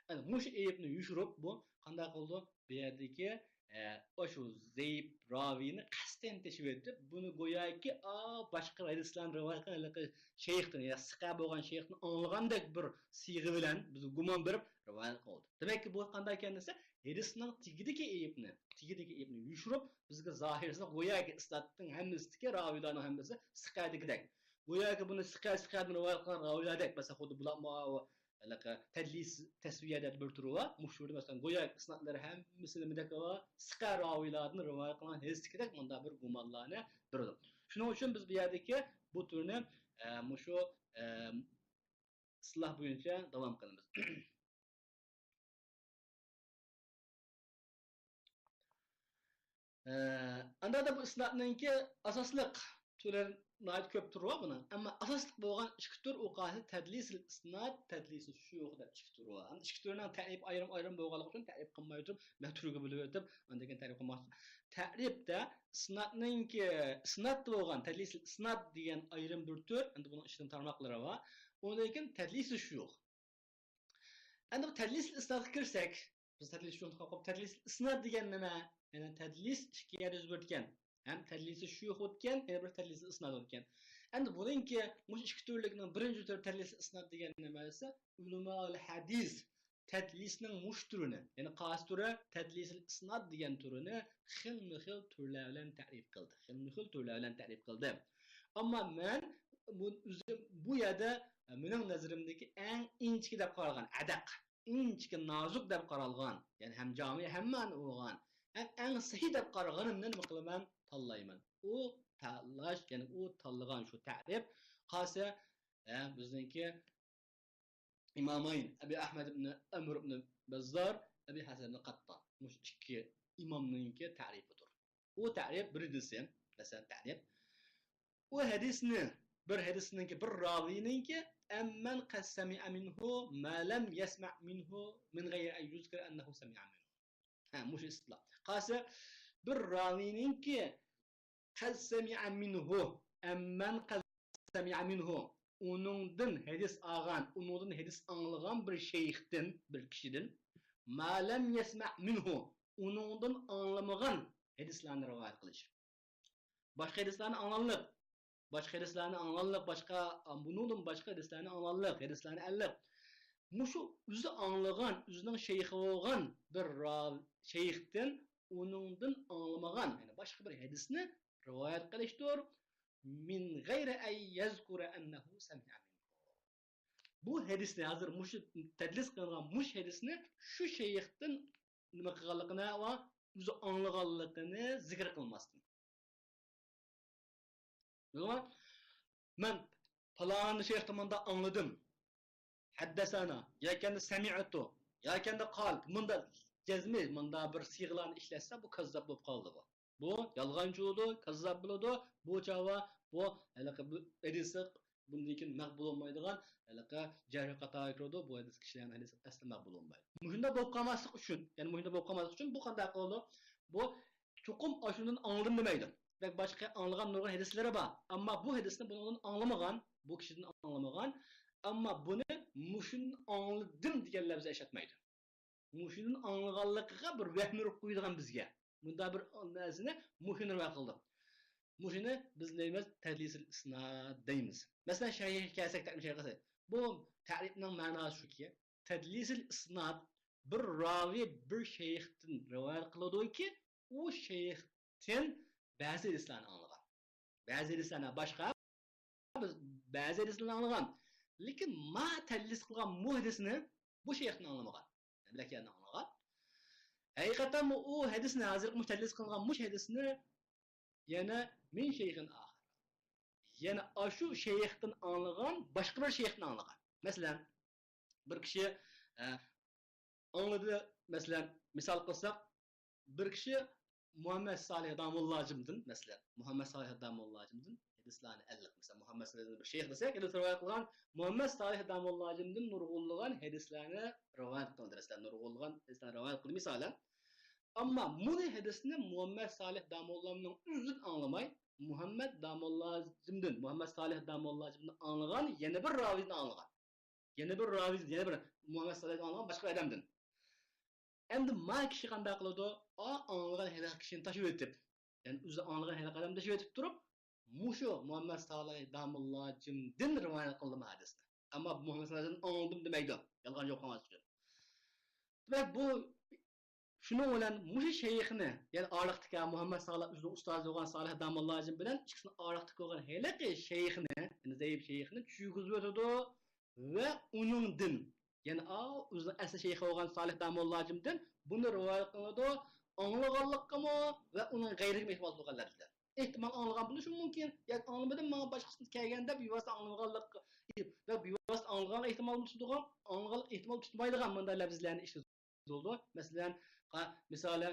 ئەنە مۇشۇ ئەيىبنى يوشۇرۇپ، بۇ قانداق قىلىدۇ؟ بۇ يەردىكى ئە، ئاشۇ زەئىپ راۋىينى قەستەن تېشىۋېتىپ، بۇنى گوياكى، ئا، باشقا ھەدىسلەرنى رىۋايەت قىلغان ھېلىقى شەيختىن، يا سىقە بولغان شەيختىن ئاڭلىغاندەك بىر سىيغا بىلەن بىزگە گۇمان بېرىپ رىۋايەت قىلدى. دېمەككى، بۇ قانداق ئىكەن دېسە، ھەدىسنىڭ تېگىدىكى ئەيىبنى، تېگىدىكى ئەيىبنى يوشۇرۇپ، بىزگە زاھىرسىز، گوياكى ئىسنادنىڭ ھەممىسىدىكى راۋىيلارنىڭ ھەممىسى سىقە دېگۈدەك. گوياكى بۇنى سىقە، سىقەدىن رىۋايەت قىلغان راۋىيلاردەك، مەسىلەن، خۇددى بۇلارمۇ ھېلىقى تەدلىس تەسۋىيە دەپ بىر تۈرى بار. مۇشۇ تۈردە، مەسىلەن، گوياكى ئىسنادلىرى ھەممىسى نېمىدەك بار؟ سىقە راۋىيلاردىن رىۋايەت قىلغان ھەدىستىكىدەك مۇنداق بىر گۇمانلارنى بېرىدۇ. شۇنىڭ ئۈچۈن بىز بۇ يەردىكى بۇ تۈرنى، ئە، مۇشۇ، ئە، ئىستىلاھ بويىچە داۋام قىلىمىز. ئە، ئانداقتا بۇ ئىسنادنىڭكى ئاساسلىق تۈرلىرى ناھايىتى كۆپ تۈرى بار بۇنىڭ. ئەمما ئاساسلىق بولغان ئىككى تۈر ئۇ قايسى؟ تەدلىسىل ئىسناد، تەدلىسىل شۇيۇخ دەپ ئىككى تۈرى بار. ئەمدى ئىككى تۈرنىڭ تەرىپى ئايرىم-ئايرىم بولغانلىقى ئۈچۈن تەرىپ قىلماي تۇرۇپ، مەن تۈرگە بۆلۈۋېتىپ، ئاندىن كېيىن تەرىپ قىلماقچى. تەرىپتە ئىسنادنىڭكى، ئىسنادتا بولغان تەدلىسىل ئىسناد دېگەن ئايرىم بىر تۈر، ئەمدى بۇنىڭ ئىچىدىن تارماقلىرى بار. ئۇندىن كېيىن تەدلىسىل شۇيۇخ. ئەمدى بۇ تەدلىسىل ئىسنادقا كىرسەك، بىز تەدلىس شۇيۇخ، تەدلىس ئىسناد دېگەن نېمە؟ يەنى تەدلىس ئىككى يەردە يۈز بېرىدىكەن. ھەم تەدلىسى شۇيۇخ بولىدىكەن، يەنە بىر تەدلىسى ئىسناد بولىدىكەن. ئەمدى بۇنىڭكى مۇشۇ ئىككى تۈرلۈكنىڭ بىرىنچى تۈرى تەدلىسى ئىسناد دېگەن نېمە دېسە، ئۇلىمائۇل ھەدىس تەدلىسنىڭ مۇشۇ تۈرىنى، يەنى قايسى تۈرى؟ تەدلىسىل ئىسناد دېگەن تۈرىنى خىلمۇ خىل تۈرلەر بىلەن تەرىپ قىلدى. خىلمۇ خىل تۈرلەر بىلەن تەرىپ قىلدى. ئەمما مەن بۇ، ئۆزۈم بۇ يەردە، مېنىڭ نەزىرىمدىكى ئەڭ ئىنچىكە دەپ قارالغان، ئەدەق، ئىنچىكە نازۇك دەپ قارالغان، يەنى ھەم جامى، ھەم مەنئى بولغان، ھەم ئەڭ سەھىھ دەپ قارىغىنىمنى نېمە قىلىمەن؟ تاللايمەن. ئۇ تاللاش، يەنى ئۇ تاللىغان شۇ تەرىپ قالسا، ھە، بىزنىڭكى ئىماماين، ئەبى ئەھمەد ئىبن ئەمر ئىبن بەززار، ئەبى ھەسەن ئىبن قاتتان. مۇشۇ ئىككى ئىمامنىڭكى تەرىپىدۇر. ئۇ تەرىپ بىر ھەدىسى، مەسىلەن، تەرىپ. ئۇ ھەدىسنى، بىر ھەدىسنىڭكى، بىر راۋىنىڭكى، ئەممەن قەد سەمىئە مىنھۇ ما لەم يەسمەئ مىنھۇ مىن غەيرى ئەن يۇزكىرە ئەننەھۇ سەمىئە مىنھۇ. ھە، مۇشۇ ئىستىلا. قالسا، بىر راۋىنىڭكى قەد سەمىئە مىنھۇ، ئەممەن قەد سەمىئە مىنھۇ، ئۇنىڭدىن ھەدىس ئالغان، ئۇنىڭدىن ھەدىس ئاڭلىغان بىر شەيختىن، بىر كىشىدىن، ما لەم يەسمەئ مىنھۇ، ئۇنىڭدىن ئاڭلىمىغان ھەدىسلەرنى رىۋايەت قىلىش. باشقا ھەدىسلەرنى ئاڭلانلىق، باشقا ھەدىسلەرنى ئاڭلانلىق، باشقا، بۇنىڭدىن باشقا ھەدىسلەرنى ئاڭلانلىق، ھەدىسلەرنى ئەللىق. مۇشۇ ئۆزى ئاڭلىغان، ئۆزىنىڭ شەيخى بولغان بىر راۋى، شەيختىن ئۇنىڭدىن ئاڭلىمىغان، يەنى باشقا بىر ھەدىسنى رىۋايەت قىلىشتۇر. مىن غەيرى ئەن يەزكۇرە ئەننەھۇ سەمىئە مىنھۇ. بۇ ھەدىسنى، ھازىر مۇشۇ تەدلىس قىلىنغان مۇشۇ ھەدىسنى شۇ شەيختىن نېمە قىلغانلىقىنى ۋە ئۆزى ئاڭلىغانلىقىنى زىكىر قىلماستىن. بىلدىڭلار؟ مەن پالان شەيختىن مۇنداق ئاڭلىدىم. ھەددەسەنا، ياكەندە سەمىئتۇ، ياكەندە قال، مۇنداق جەزمى، مۇنداق بىر سىيغىلارنى ئىشلەتسە، بۇ كاززاب بولۇپ قالىدۇ بۇ. بۇ يالغانچى بولىدۇ، كاززاب بولىدۇ. بۇ چاغدا بۇ ھېلىقى بۇ ھەدىسى بۇندىن كېيىن مەقبۇل بولمايدىغان ھېلىقى جەرھى قاتارىغا كىرىدۇ. بۇ ھەدىس كىشىلەرنىڭ ھەدىسى ئەسلى مەقبۇل بولمايدۇ. مۇشۇنداق بولۇپ قالماسلىق ئۈچۈن، يەنى مۇشۇنداق بولۇپ قالماسلىق ئۈچۈن بۇ قانداق قىلىدۇ؟ بۇ چوقۇم ئاشۇندىن ئاڭلىدىم دېمەيدۇ. دېمەك، باشقا ئاڭلىغان نۇرغۇن ھەدىسلىرى بار. ئەمما بۇ ھەدىسنى بۇنىڭدىن ئاڭلىمىغان، بۇ كىشىدىن ئاڭلىمىغان. ئەمما بۇنى مۇشۇندىن ئاڭلىدىم دېگەن لەپزى ئىشلەتمەيدۇ. مۇشۇندىن ئاڭلىغانلىقىغا بىر ۋەھىم ئۇرۇپ قويىدىغان بىزگە. مۇنداق بىر نەرسىنى مۇشۇنى رىۋايەت قىلدى. مۇشۇنى بىز نېمە دەيمىز؟ تەدلىسىل ئىسناد دەيمىز. مەسىلەن، شەرھىگە كەلسەك، تەرىپ شەرھىسى. بۇ تەرىپنىڭ مەناسى شۇكى، تەدلىسىل ئىسناد بىر راۋى بىر شەيختىن رىۋايەت قىلىدۇكى، ئۇ شەيختىن بەزى ھەدىسلەرنى ئاڭلىغان. بەزى ھەدىسلەرنى باشقا، بەزى ھەدىسلەرنى ئاڭلىغان. لېكىن ما تەدلىس قىلغان مۇ ھەدىسنى بۇ شەيختىن ئاڭلىمىغان. بىلەك يەردىن ئاڭلىغان. ھەقىقەتەن ئۇ ھەدىسنى، ھازىرقى مۇشۇ تەدلىس قىلغان مۇشۇ ھەدىسنى يەنە مىن شەيخىن ئاخىر. يەنە ئاشۇ شەيختىن ئاڭلىغان، باشقا بىر شەيختىن ئاڭلىغان. مەسىلەن، بىر كىشى، ئە، ئاڭلىدى، مەسىلەن، مىسال قىلساق، بىر كىشى مۇھەممەد سالىھ داموللاجىمدىن، مەسىلەن، مۇھەممەد سالىھ داموللاجىمدىن ھەدىسلەرنى ئەللىق، مەسىلەن، مۇھەممەد سالىھ بىر شەيخ دېسەك، ھەدىس رىۋايەت قىلغان مۇھەممەد سالىھ داموللاجىمدىن نۇرغۇنلىغان ھەدىسلەرنى رىۋايەت قىلدى، دەرسلەر نۇرغۇنلىغان ھەدىسلەرنى رىۋايەت قىلدى، مىسالەن. ئەمما مۇنى ھەدىسنى مۇھەممەد سالىھ داموللامنىڭ ئۆزىدىن ئاڭلىماي، مۇھەممەد داموللاجىمدىن، مۇھەممەد سالىھ داموللاجىمدىن ئاڭلىغان يەنە بىر راۋىدىن ئاڭلىغان. يەنە بىر راۋىدىن، يەنە بىر مۇھەممەد سالىھدىن ئاڭلىغان باشقا ئادەمدىن. ئەمدى ما كىشى قانداق قىلىدۇ؟ ئا، ئاڭلىغان ھېلىقى كىشىنى تاشلىۋېتىپ، يەنى ئۆزى ئاڭلىغان ھېلىقى ئادەمنى تاشلىۋېتىپ تۇرۇپ، مۇشۇ مۇھەممەد سالىھ داموللاجىمدىن رىۋايەت قىلدىم ھەدىسنى. ئەمما مۇھەممەد سالىھدىن ئاڭلىدىم دېمەيدۇ، يالغان يوق قىلماس ئۈچۈن. دېمەك، بۇ، شۇنىڭ بىلەن مۇشۇ شەيخنى، يەنى ئارىلىقتىكى مۇھەممەد سالىھ ئۆزىنىڭ ئۇستازى بولغان سالىھ داموللاجىم بىلەن ئىككىسىنىڭ ئارىلىقتىكى بولغان ھېلىقى شەيخنى، يەنى زەئىپ شەيخنى چۈشۈرگۈزۈۋېتىدۇ ۋە ئۇنىڭدىن، يەنى ئا، ئۆزىنىڭ ئەسلى شەيخى بولغان سالىھ داموللاجىمدىن بۇنى رىۋايەت قىلىنىدۇ. ئاڭلىغانلىققىمۇ ۋە ئۇنىڭ غەيرىگىمۇ ئېتىبار قىلغان لەپزلەر. ئېھتىمال ئاڭلىغان بولۇشى مۇمكىن، ياكى ئاڭلىمىدىم، ماڭا باشقىسى كەلگەن دەپ بىۋاسىتە ئاڭلىمىغانلىققا، ياكى بىۋاسىتە ئاڭلىغانغا ئېھتىمال تۇتىدىغان، ئاڭلىغانلىققا ئېھتىمال تۇتمايدىغان مۇنداق لەپزلەرنى ئىشلىتىدۇ. مەسىلەن، قا-، مىسالى،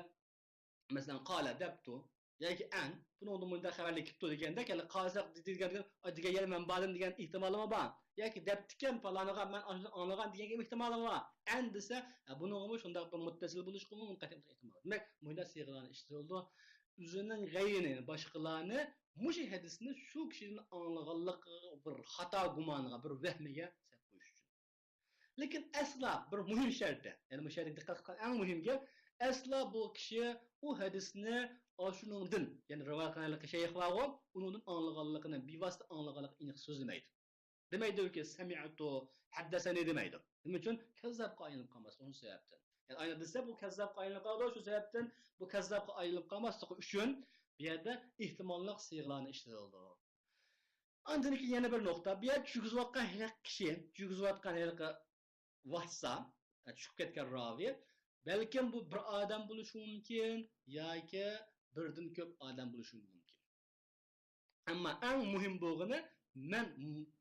مەسىلەن، قالە دەپتۇ ياكى ئەن، بۇنىڭدا مۇنداق خەۋەرلەر كېلىپتۇ دېگەندەك، يەنى قالساق دېگەن، دېگەن، ئا، دېگەن يەردە مەن باردىم دېگەن ئېھتىمالىمۇ بار. ياكى دەپتىكەن، پالانىغا مەن ئاشۇنى ئاڭلىغان دېگەن ئېھتىمالىمۇ بار. ئەن دېسە، ھە، بۇنىڭغىمۇ شۇنداق بىر مۇتتەسىل بولۇشقىمۇ قەتئىي ئېھتىمال. دېمەك، مۇنداق سىيغىلارنى ئىشلىتىدۇ. ئۆزىنىڭ غەيرىنى، باشقىلارنى مۇشۇ ھەدىسنى شۇ كىشىدىن ئاڭلىغانلىقىغا بىر خاتا گۇمانغا، بىر ۋەھمىگە سەپ قويۇش ئۈچۈن. لېكىن ئەسلا بىر مۇھىم شەرتى، يەنى بۇ شەرتكە دىققەت قىلىدىغان ئەڭ مۇھىم گەپ، ئەسلا بۇ كىشى ئۇ ھەدىسنى ئاشۇنىڭدىن، يەنى رىۋايەت قىلغان شەيخ بارغۇ، ئۇنىڭدىن ئاڭلىغانلىقىنى، بىۋاسىتە ئاڭلىغانلىقىنى ئېنىق سۆزلىمەيدۇ. دېمەيدۇكى، سەمىئتۇ، ھەددەسەنى دېمەيدۇ. نېمە ئۈچۈن؟ كەززاپقا ئايلىنىپ قالماسلىق، شۇ سەۋەبتىن. يەنى ئاينا دېسە، بۇ كەززاپقا ئايلىنىپ قالىدۇ، شۇ سەۋەبتىن بۇ كەززاپقا ئايلىنىپ قالماسلىقى ئۈچۈن بۇ يەردە ئېھتىماللىق سىيغىلارنى ئىشلىتىلىدۇ. ئاندىن كېيىن يەنە بىر نۇقتا، بۇ يەردە چۈشكۈزۈۋاتقان ھېلىقى كىشى، چۈشكۈزۈۋاتقان ھېلىقى ۋاسىتە، چۈشۈپ كەتكەن راۋى، بەلكىم بۇ بىر ئادەم بولۇشى مۇمكىن ياكى بىردىن كۆپ ئادەم بولۇشى مۇمكىن. ئەمما ئەڭ مۇھىم بولغىنى، مەن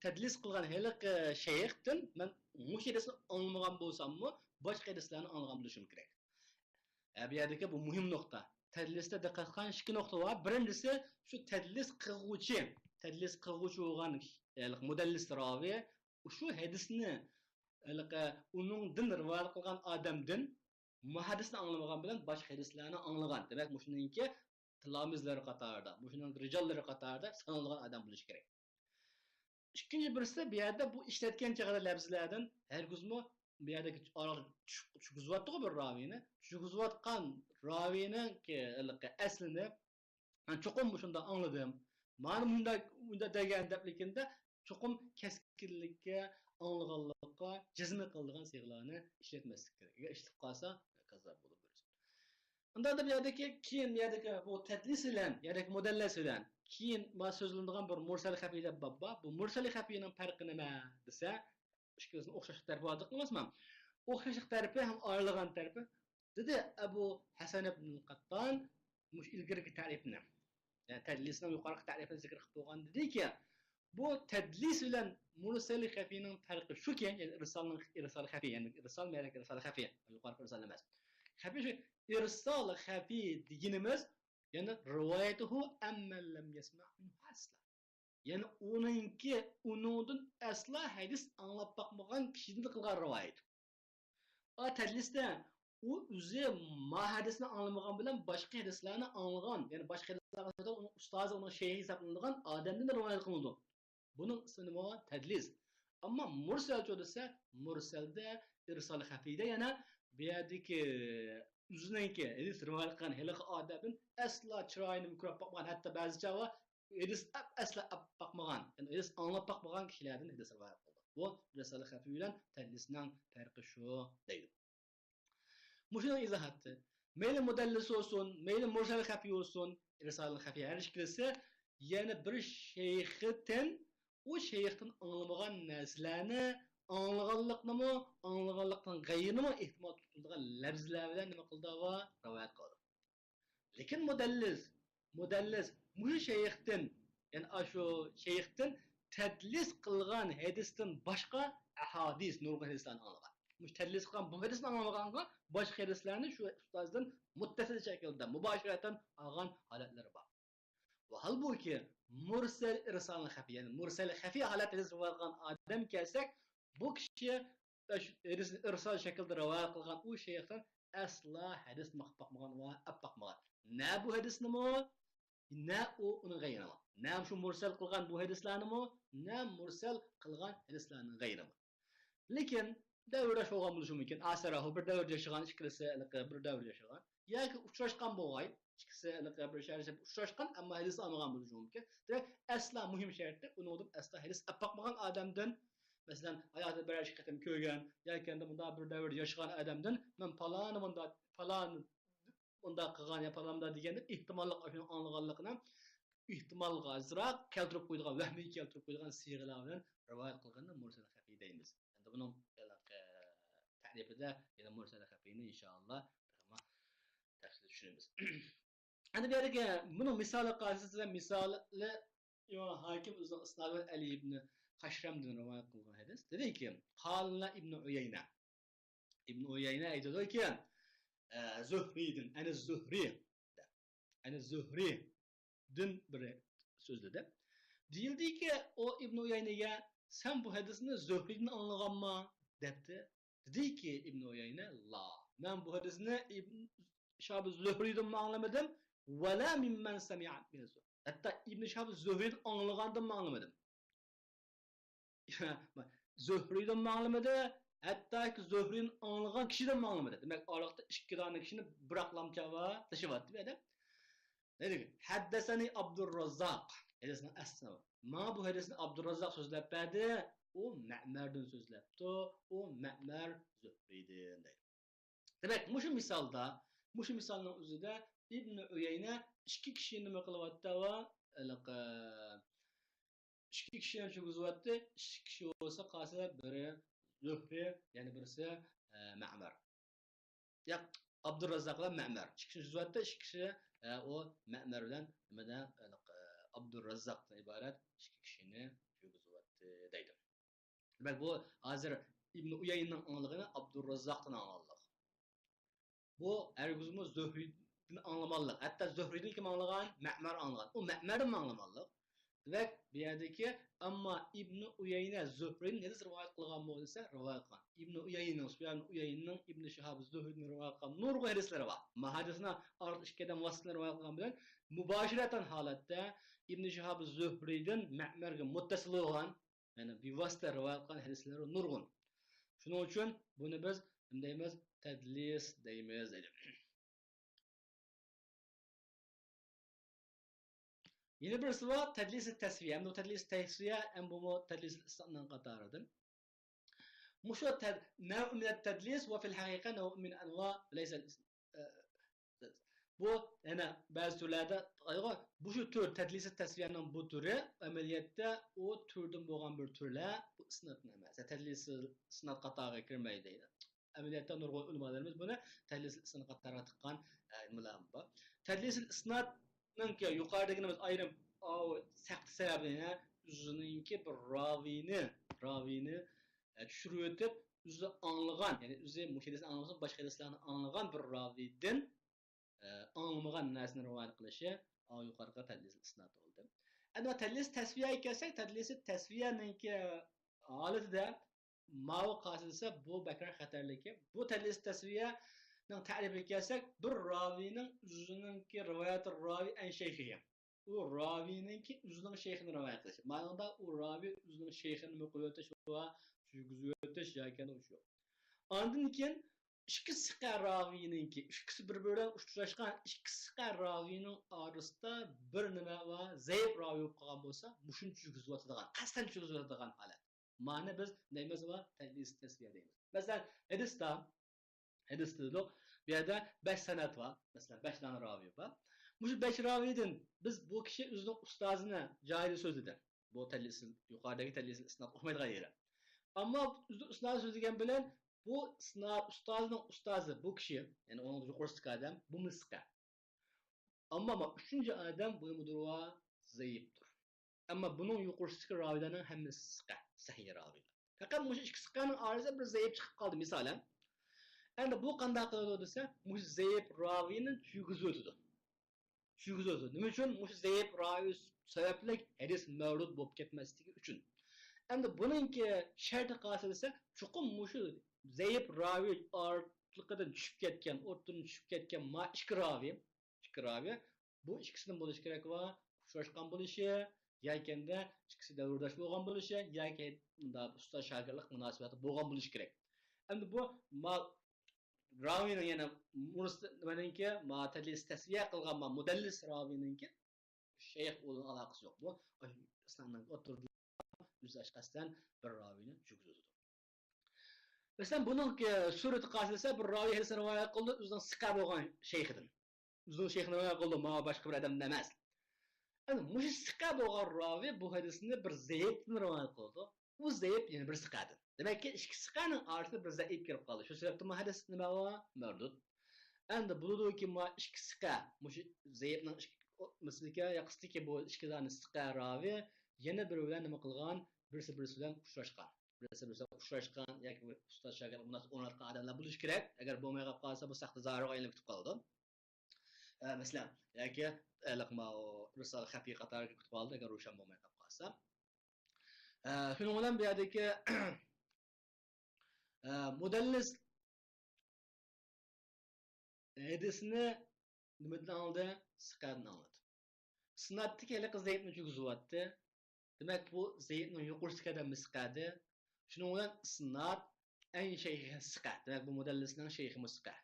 تەدلىس قىلغان ھېلىقى شەيختىن مەن مۇشۇ ھەدىسنى ئاڭلىمىغان بولساممۇ، باشقا ھەدىسلەرنى ئاڭلىغان بولۇشۇم كېرەك. ھە، بۇ يەردىكى بۇ مۇھىم نۇقتا. تەدلىستە دىققەت قىلغان ئىككى نۇقتا بار. بىرىنچىسى، شۇ تەدلىس قىلغۇچى، تەدلىس قىلغۇچى بولغان، ھېلىقى مۇدەللىس راۋى، شۇ ھەدىسنى ھېلىقى ئۇنىڭدىن رىۋايەت قىلغان ئادەمدىن مۇ ھەدىسنى ئاڭلىمىغان بىلەن باشقا ھەدىسلەرنى ئاڭلىغان. دېمەك، مۇشۇنىڭكى تىلامىزلىرى قاتارىدا، مۇشۇنىڭ رىجاللىرى قاتارىدا سانالغان ئادەم بولۇشى كېرەك. ئىككىنچى بىرسى، بۇ يەردە بۇ ئىشلەتكەن چېغىدا لەپزلەردىن ھەرگىزمۇ بۇ يەردە ئارىغا چۈش-، چۈشكۈزۈۋاتتىغۇ بىر راۋىنى. چۈشكۈزۈۋاتقان راۋىنىڭكى ھېلىقى ئەسلىنى، مەن چوقۇم مۇشۇنداق ئاڭلىدىم، مانا مۇنداق، مۇنداق دېگەن دەپلىكىندە چوقۇم كەسكىنلىككە، ئاڭلىغانلىققا جەزم قىلىدىغان سىيغىلارنى ئىشلەتمەسلىك كېرەك. ئەگەر ئىشلىتىپ قالسا، كاززاپ بولۇپ بېرىسىز. ئۇنداقتا بۇ يەردىكى، كېيىن بۇ يەردىكى بۇ تەدلىس بىلەن، يەردىكى مۇدەللەس بىلەن كېيىن ما سۆزلىنىدىغان بىر مۇرسەل خەپىي دەپ باب بار. بۇ مۇرسەل خەپىينىڭ پەرقى نېمە دېسە، ئىككىلىسىنىڭ ئوخشاشلىق تەرىپى بار دېدۇق ئەمەسمۇ؟ ئوخشاشلىق تەرىپى ھەم ئايرىلغان تەرىپى. دېدى ئەبۇ ھەسەن ئىبنۇل قەتتان مۇشۇ ئىلگىرىكى تەرىپنى، يەنى تەدلىسنىڭ يۇقىرىقى تەرىپىنى زىكىر قىلىپ بولغان دېدىكى، بۇ تەدلىس بىلەن مۇرسەل خەفىينىڭ پەرقى شۇكى، يەنى ئىرسالنىڭ، ئىرسال خەفىي، يەنى ئىرسال، مەرەك ئىرسال خەفىي، يۇقىرىقى ئىرسال ئەمەس. خەفىي شۇ، ئىرسال خەفىي دېگىنىمىز، يەنى رىۋايەتۇھۇ ئەممەن لەم يەسمەئ مىنھۇ ئەسلا. يەنى ئۇنىڭكى، ئۇنىڭدىن ئەسلا ھەدىس ئاڭلاپ باقمىغان كىشىدىن قىلغان رىۋايەت. ئا، تەدلىستە ئۇ ئۆزى ما ھەدىسنى ئاڭلىمىغان بىلەن باشقا ھەدىسلەرنى ئاڭلىغان، يەنى باشقا ھەدىسلەرنى ئۇنىڭ ئۇستازى، ئۇنىڭ شەيخى ھېسابلىنىدىغان ئادەمدىن رىۋايەت قىلىنىدۇ. بۇنىڭ ئىسمى نېمە؟ تەدلىس. ئەمما مۇرسەلچۇ دېسە، مۇرسەلدە، ئىرسال خەپىيدە يەنە بۇ يەردىكى ئۆزىنىڭكى ھەدىس رىۋايەت قىلغان ھېلىقى ئادەمدىن ئەسلا چىرايىنىمۇ كۆرۈپ باقمىغان، ھەتتا بەزى چاغلار ھەدىس ئەپ-، ئەسلا ئەپ باقمىغان، يەنى ھەدىس ئاڭلاپ باقمىغان كىشىلەردىن ھەدىس رىۋايەت قىلىدۇ. بۇ ئىرسال خەپىي بىلەن تەدلىسنىڭ پەرقى شۇ دەيدۇ. مۇشۇنىڭ ئىزاھاتى. مەيلى مۇدەللىس بولسۇن، مەيلى مۇرسەل خەپىي بولسۇن، ئىرسال خەپىي ھەر ئىككىلىسى يەنە بىر شەيختىن، ئۇ شەيختىن ئاڭلىمىغان نەرسىلەرنى ئاڭلىغانلىقنىمۇ، ئاڭلىغانلىقنىڭ غەيرىنىمۇ ئېھتىمال تۇتۇلىدىغان لەپزىلەر بىلەن نېمە قىلىدۇ؟ رىۋايەت قىلىدۇ. لېكىن مۇدەللىس، مۇدەللىس مۇشۇ شەيختىن، يەنى ئاشۇ شەيختىن تەدلىس قىلغان ھەدىستىن باشقا ئەھادىس، نۇرغۇن ھەدىسلەرنى ئاڭلىغان. مۇشۇ تەدلىس قىلغان بۇ ھەدىسنى ئاڭلىمىغانغا باشقا ھەدىسلەرنى شۇ ئۇستازدىن مۇتتەسىل شەكىلدە مۇباشىرەتەن ئالغان ھالەتلىرى بار. ۋە ھالبۇكى، مۇرسەل ئىرسالنى خەپىي، يەنى مۇرسەل خەپىي ھالەتتە رىۋايەت قىلغان ئادەم كەلسەك، بۇ كىشى ئىرسال شەكلىدە رىۋايەت قىلغان ئۇ شەيختىن ئەسلا ھەدىس ئاپ باقمىغان ۋە ئاپ باقمىغان. نە بۇ ھەدىسنىمۇ، نە ئۇ ئۇنىڭ غەيرىمۇ. نە شۇ مۇرسەل قىلغان بۇ ھەدىسلەرنىمۇ، نە مۇرسەل قىلغان ھەدىسلەرنىڭ غەيرىمۇ. لېكىن دەۋرداش بولغان بولۇشى مۇمكىن. ئاسەرەھۇ، بىر دەۋردە ياشىغان، ئىككىلىسى ھېلىقى بىر دەۋردە ياشىغان. ياكى ئۇچراشقان بولغاي، ئىككىسى ھېلىقى بىر شەھەردە ئۇچراشقان، ئەمما ھەدىسنى ئاڭلىغان بولۇشى مۇمكىن. دېمەك، ئەسلا مۇھىم شەرتى، ئۇنىڭدىن ئەسلا ھەدىس ئاپ باقمىغان ئادەمدىن، مەسىلەن، ھاياتىدا بىرەر ئىككى قېتىم كۆرگەن ياكى ئەمدى مۇنداق بىر دەۋردە ياشىغان ئادەمدىن، مەن پالانى مۇنداق، پالان مۇنداق قىلغان يا پالان مۇنداق دېگەندە ئېھتىماللىق ئاشۇنى ئاڭلىغانلىقىنى ئېھتىمالغا ئازراق كەلتۈرۈپ قويىدىغان، ۋەھمىي كەلتۈرۈپ قويىدىغان سىيغىلار بىلەن رىۋايەت قىلغاننى مۇرسەل خەپىي دەيمىز. ئەمدى بۇنىڭ ھېلىقى تەرىپىدە يەنە مۇرسەل خەپىينى ئىنشائاللا تېخىمۇ تەپسىلىي چۈشىنىمىز. ئەمدى بۇ يەردىكى بۇنىڭ مىسالى قارىسىز، مىسالى ئىمام ھاكىم ئۆزىنىڭ ئىسنادى بىلەن ئەلى ئىبنى خەشرەمدىن رىۋايەت قىلغان ھەدىس. دېدىكى، قال ئىبنۇ ئۇيەينە. ئىبنى ئۇيەينە ئەيتىدۇكى، ئە، زۆھرىيدىن، ئەنە زۆھرى، ئەنە زۆھرىدىن بىرى سۆزلىدى. دېيىلدىكى، ئۇ ئىبنى ئۇيەينىگە، سەن بۇ ھەدىسنى زۆھرىدىن ئاڭلىغانما؟ دەپتۇ. دېدىكى ئىبنى ئۇيەينە، لا، مەن بۇ ھەدىسنى ئىبن شىھاب زۆھرىدىنمۇ ئاڭلىمىدىم، ۋەلا مىممەن سەمىئە مىنەز زۆھرى. ھەتتا ئىبن شىھاب زۆھرىدىن ئاڭلىغاندىنمۇ ئاڭلىمىدىم. زۆھرىدىنمۇ ئاڭلىمىدى، ھەتتاكى زۆھرىدىن ئاڭلىغان كىشىدىنمۇ ئاڭلىمىدى. دېمەك، ئارىلىقتا ئىككى دانە كىشىنى بىراقلامچە تېشىۋەتتى بۇ يەردە. نېمە دېگەن؟ ھەددەسەنى ئابدۇرراززاق. ھەدىسنىڭ ئەسلى. ماڭا بۇ ھەدىسنى ئابدۇرراززاق سۆزلەپ بەردى. ئۇ مەمەردىن سۆزلەپتۇ. ئۇ مەمەر زۆھرىدىن دەيدۇ. دېمەك، مۇشۇ مىسالدا، مۇشۇ مىسالنىڭ ئۆزىدە ئىبنى ئۇيەينە ئىككى كىشىنى نېمە قىلىۋاتتى؟ ھېلىقى، ئىككى كىشىنى چۈشۈرگۈزۈۋاتتى. ئىككى كىشى بولسا قالسا، بىرى زۆھرى، يەنە بىرسى، ئە، مەمەر. ياق، ئابدۇرراززاق بىلەن مەمەر. ئىككى كىشىنى چۈشۈرگۈزۈۋاتتى. ئىككى كىشى، ئە، ئۇ مەمەر بىلەن نېمىدە، ھېلىقى، ئابدۇرراززاقتىن ئىبارەت ئىككى كىشىنى چۈشۈرگۈزۈۋاتتى دەيدۇ. دېمەك، بۇ ھازىر ئىبنى ئۇيەينىنىڭ ئاڭلىغىنى ئابدۇرراززاقتىن ئاڭلىغانلىق. بۇ ھەرگىزمۇ زۆھرىدىن ئاڭلىمىغانلىق. ھەتتا زۆھرىدىن كىم ئاڭلىغان؟ مەمەر ئاڭلىغان. ئۇ مەمەردىنمۇ ئاڭلىمىغانلىق. دېمەك، بۇ يەردىكى، ئەمما ئىبنى ئۇيەينە زۆھرىدىن ھەدىس رىۋايەت قىلغانمۇ دېسە، رىۋايەت قىلغان. ئىبنى ئۇيەينىنىڭ، سۇفيان ئۇيەينىنىڭ ئىبنى شىھاب زۆھرىدىن رىۋايەت قىلغان نۇرغۇن ھەدىسلىرى بار. مانا ھەدىسنى ئارقا ئىككى ئادەم ۋاسىتە بىلەن رىۋايەت قىلغان بىلەن مۇباشىرەتەن ھالەتتە ئىبنى شىھاب زۆھرىدىن مەمەرگە مۇتتەسىل بولغان، يەنى بىۋاسىتە رىۋايەت قىلغان ھەدىسلىرى نۇرغۇن. شۇنىڭ ئۈچۈن بۇنى بىز نېمە دەيمىز؟ تەدلىس دەيمىز دەيدۇ. يەنە بىرسى بار، تەدلىس تەسۋىيە. ئەمدى بۇ تەدلىس تەسۋىيە، ئەمدى بۇمۇ تەدلىس ئىسنادنىڭ قاتارىدىن. مۇشۇ تەد-، نەۋ مىنەت تەدلىس ۋە فىل ھەقىقە نەۋ مىن ئەنۋا لەيسە، ئە، بۇ يەنە بەزى تۈرلەردە، مۇشۇ تۈر، تەدلىس تەسۋىيەنىڭ بۇ تۈرى ئەمەلىيەتتە ئۇ تۈردىن بولغان بىر تۈرلەر، بۇ ئىسنادتىن ئەمەس. تەدلىس ئىسناد قاتارىغا كىرمەيدۇ. ئەمەلىيەتتە نۇرغۇن ئۆلىمالىرىمىز بۇنى تەدلىس ئىسناد قاتارىغا تىققان، ئە، نېمىلەر بار. تەدلىس ئىسنادنىڭكى يۇقىرىدا دېگىنىمىز ئايرىم، ئاۋۇ سەقتى سەۋەبىدىن يەنە ئۆزىنىڭكى بىر راۋىنى، راۋىنى، ئە، چۈشۈرۈۋېتىپ، ئۆزى ئاڭلىغان، يەنى ئۆزى مۇشۇ ھەدىسنى ئاڭلىمىسا، باشقا ھەدىسلەرنى ئاڭلىغان بىر راۋىدىن، ئە، ئاڭلىمىغان نەرسىنى رىۋايەت قىلىشى، ئاۋۇ يۇقىرىقى تەدلىس ئىسناد بولدى. ئەمما تەدلىس تەسۋىيەگە كەلسەك، تەدلىس تەسۋىيەنىڭكى ھالىتىدە ماۋۇ قايسى دېسە، بۇ بەكرەك خەتەرلىكى. بۇ تەدلىس تەسۋىيەنىڭ تەرىپىگە كەلسەك، بىر راۋىنىڭ ئۆزىنىڭكى رىۋايەت راۋى ئەن شەيخىھى. ئۇ راۋىنىڭكى ئۆزىنىڭ شەيخىنى رىۋايەت قىلىشى. مانا ئۇ راۋى ئۆزىنىڭ شەيخىنى نېمە قىلىۋېتىش ۋە چۈشۈرگۈزۈۋېتىش ياكى ئۇ شۇ. ئاندىن كېيىن ئىككى سىقە راۋىنىڭكى، ئىككىسى بىر-بىرى بىلەن ئۇچراشقان ئىككى سىقە راۋىنىڭ ئارىسىدا بىر نېمە بار، زەئىپ راۋى بولۇپ قالغان بولسا، مۇشۇنى چۈشۈرگۈزۈۋاتىدىغان، قەستەن چۈشۈرگۈزۈۋاتىدىغان ھالەت. مانا بىز نېمىمىز بار؟ تەدلىس تەسۋىيە دەيمىز. مەسىلەن، ھەدىستە، ھەدىس دېدۇق. بۇ يەردە بەش سەنەد بار. مەسىلەن، بەش دانە راۋى بار. مۇشۇ بەش راۋىدىن بىز بۇ كىشى ئۆزىنىڭ ئۇستازىنى جايىدا سۆزلىدى. بۇ تەدلىس، يۇقىرىدىكى تەدلىس ئىسناد ئۇقمايدىغان يېرى. ئەمما ئۆزى ئۇستازى سۆزلىگەن بىلەن بۇ ئىسناد ئۇستازىنىڭ ئۇستازى بۇ كىشى، يەنى ئۇنىڭ يۇقىرىسىدىكى ئادەم، بۇ سىقە. ئەمما ما ئۈچىنچى ئادەم بۇ نېمىدۇر؟ زەئىپتۇر. ئەمما بۇنىڭ يۇقىرىسىدىكى راۋىلەرنىڭ ھەممىسى سىقە، سەھىھ راۋىلەر. پەقەت مۇشۇ ئىككى سىقەنىڭ ئارىسىدا بىر زەئىپ چىقىپ قالدى، مىسالەن. ئەمدى بۇ قانداق قىلىدۇ دېسە، مۇشۇ زەئىپ راۋىنى چۈشۈرگۈزۈۋېتىدۇ. چۈشۈرگۈزۈۋېتىدۇ. نېمە ئۈچۈن؟ مۇشۇ زەئىپ راۋى سەۋەبلىك ھەدىس مەۋرۇد بولۇپ كەتمەسلىكى ئۈچۈن. ئەمدى بۇنىڭكى شەرتى قايسى دېسە، چوقۇم مۇشۇ زەئىپ راۋى ئارتلىقىدىن چۈشۈپ كەتكەن، ئوتتۇرىدىن چۈشۈپ كەتكەن ما ئىككى راۋى، ئىككى راۋى، بۇ ئىككىسىنىڭ بولۇشى كېرەك ۋە ئۇچراشقان بولۇشى، ياكى ئىككىسى دەۋرداش بولغان بولۇشى، ياكى مۇنداق ئۇستاز-شاگىرتلىق مۇناسىۋەتى بولغان بولۇشى كېرەك. ئەمدى بۇ ما راۋىنىڭ، يەنى مۇرسىل نېمىنىڭكى، ما تەدلىس تەسۋىيە قىلغان ما مۇدەللىس راۋىنىڭكى شەيخ ئۇنىڭ ئالاقىسى يوق. بۇ ئىسنادنىڭ ئوتتۇرىدا ئۆزى قەستەن بىر راۋىنى جۈگۈزۈۋېتىدۇ. مەسىلەن، بۇنىڭ سۈرىتى قارىسا، بىر راۋى ھەدىسنى رىۋايەت قىلدى، ئۆزىنىڭ سىقە بولغان شەيخىدىن. ئۆزىنىڭ شەيخىدىن رىۋايەت قىلدى، مانا باشقا بىر ئادەمدىن ئەمەس. ئەمدى مۇشۇ سىقە بولغان راۋى بۇ ھەدىسنى بىر زەئىپتىن رىۋايەت قىلىدۇ. ئۇ زەئىپ يەنە بىر سىقەدىن. دېمەككى، ئىككى سىقەنىڭ ئارىسىدا بىر زەئىپ كىرىپ قالدى. شۇ سەۋەبتىن بۇ ھەدىس نېمە بار؟ مەردۇد. ئەمدى بولىدۇكى، ما ئىككى سىقە، مۇشۇ زەئىپنىڭ ئىككى، مىسلىكە ياقىسىدىكى بۇ ئىككى دانە سىقە راۋى يەنە بىرى بىلەن نېمە قىلغان؟ بىرسى بىرسى بىلەن ئۇچراشقان. بىرسى بىرسى بىلەن ئۇچراشقان ياكى بىر ئۇستاز شاگىرت مۇناسىۋەت ئورناتقان ئادەملەر بولۇشى كېرەك. ئەگەر بولماي قالىپ قالسا، بۇ ساختا زاھىرغا ئايلىنىپ كېتىپ قالىدۇ. ئە، مەسىلەن، ياكى ھېلىقى ماۋۇ رىسالە خەپىي قاتارىغا كېتىپ قالىدۇ، ئەگەر روشەن بولماي قالىپ قالسا. ئە، شۇنىڭ بىلەن بۇ يەردىكى، ئە، مۇدەللىس ھەدىسنى نېمىدىن ئاڭلىدى؟ سىقەدىن ئاڭلىدى. ئىسنادتىكى ھېلىقى زەئىپنى جۈگۈزۈۋەتتى. دېمەك، بۇ زەئىپنىڭ يۇقىرىسىدىكى ئادەم سىقەدى. شۇنىڭ بىلەن ئىسناد ئەن شەيخى سىقە. دېمەك، بۇ مۇدەللىسنىڭ شەيخىمۇ سىقە.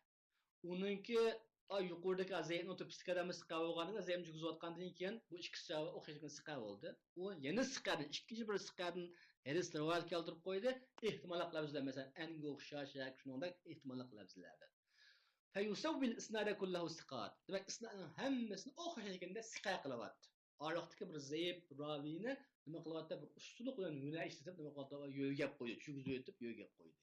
ئۇنىڭكى، ئا، يۇقىرىدىكى زەئىپنىڭ تۆپىسىدىكى ئادەم سىقە بولغاندىن كېيىن، زەئىپنى جۈگۈزۈۋەتكەندىن كېيىن، بۇ ئىككىسى ئوخشاش سىقە بولدى. ئۇ يەنە سىقەدىن، ئىككىنچى بىر سىقەدىن ھەدىس رىۋايەت كەلتۈرۈپ قويدى. ئېھتىماللىق لەپزىلەر، مەسىلەن، ئەنگە ئوخشاش ياكى شۇنىڭدەك ئېھتىماللىق لەپزىلەردىن. فيسوي الإسناد كله ثقات. دېمەك، ئىسنادنىڭ ھەممىسىنى ئوخشاش شەكىلدە سىقە قىلىۋەتتى. ئارىلىقتىكى بىر زەئىپ راۋىنى نېمە قىلىۋەتتى؟ بىر ئۇستىلىق بىلەن ھۈنەر ئىشلىتىپ، نېمە قىلىۋەتتى؟ يۆگەپ قويدى، چۈگۈزۈۋېتىپ يۆگەپ قويدى.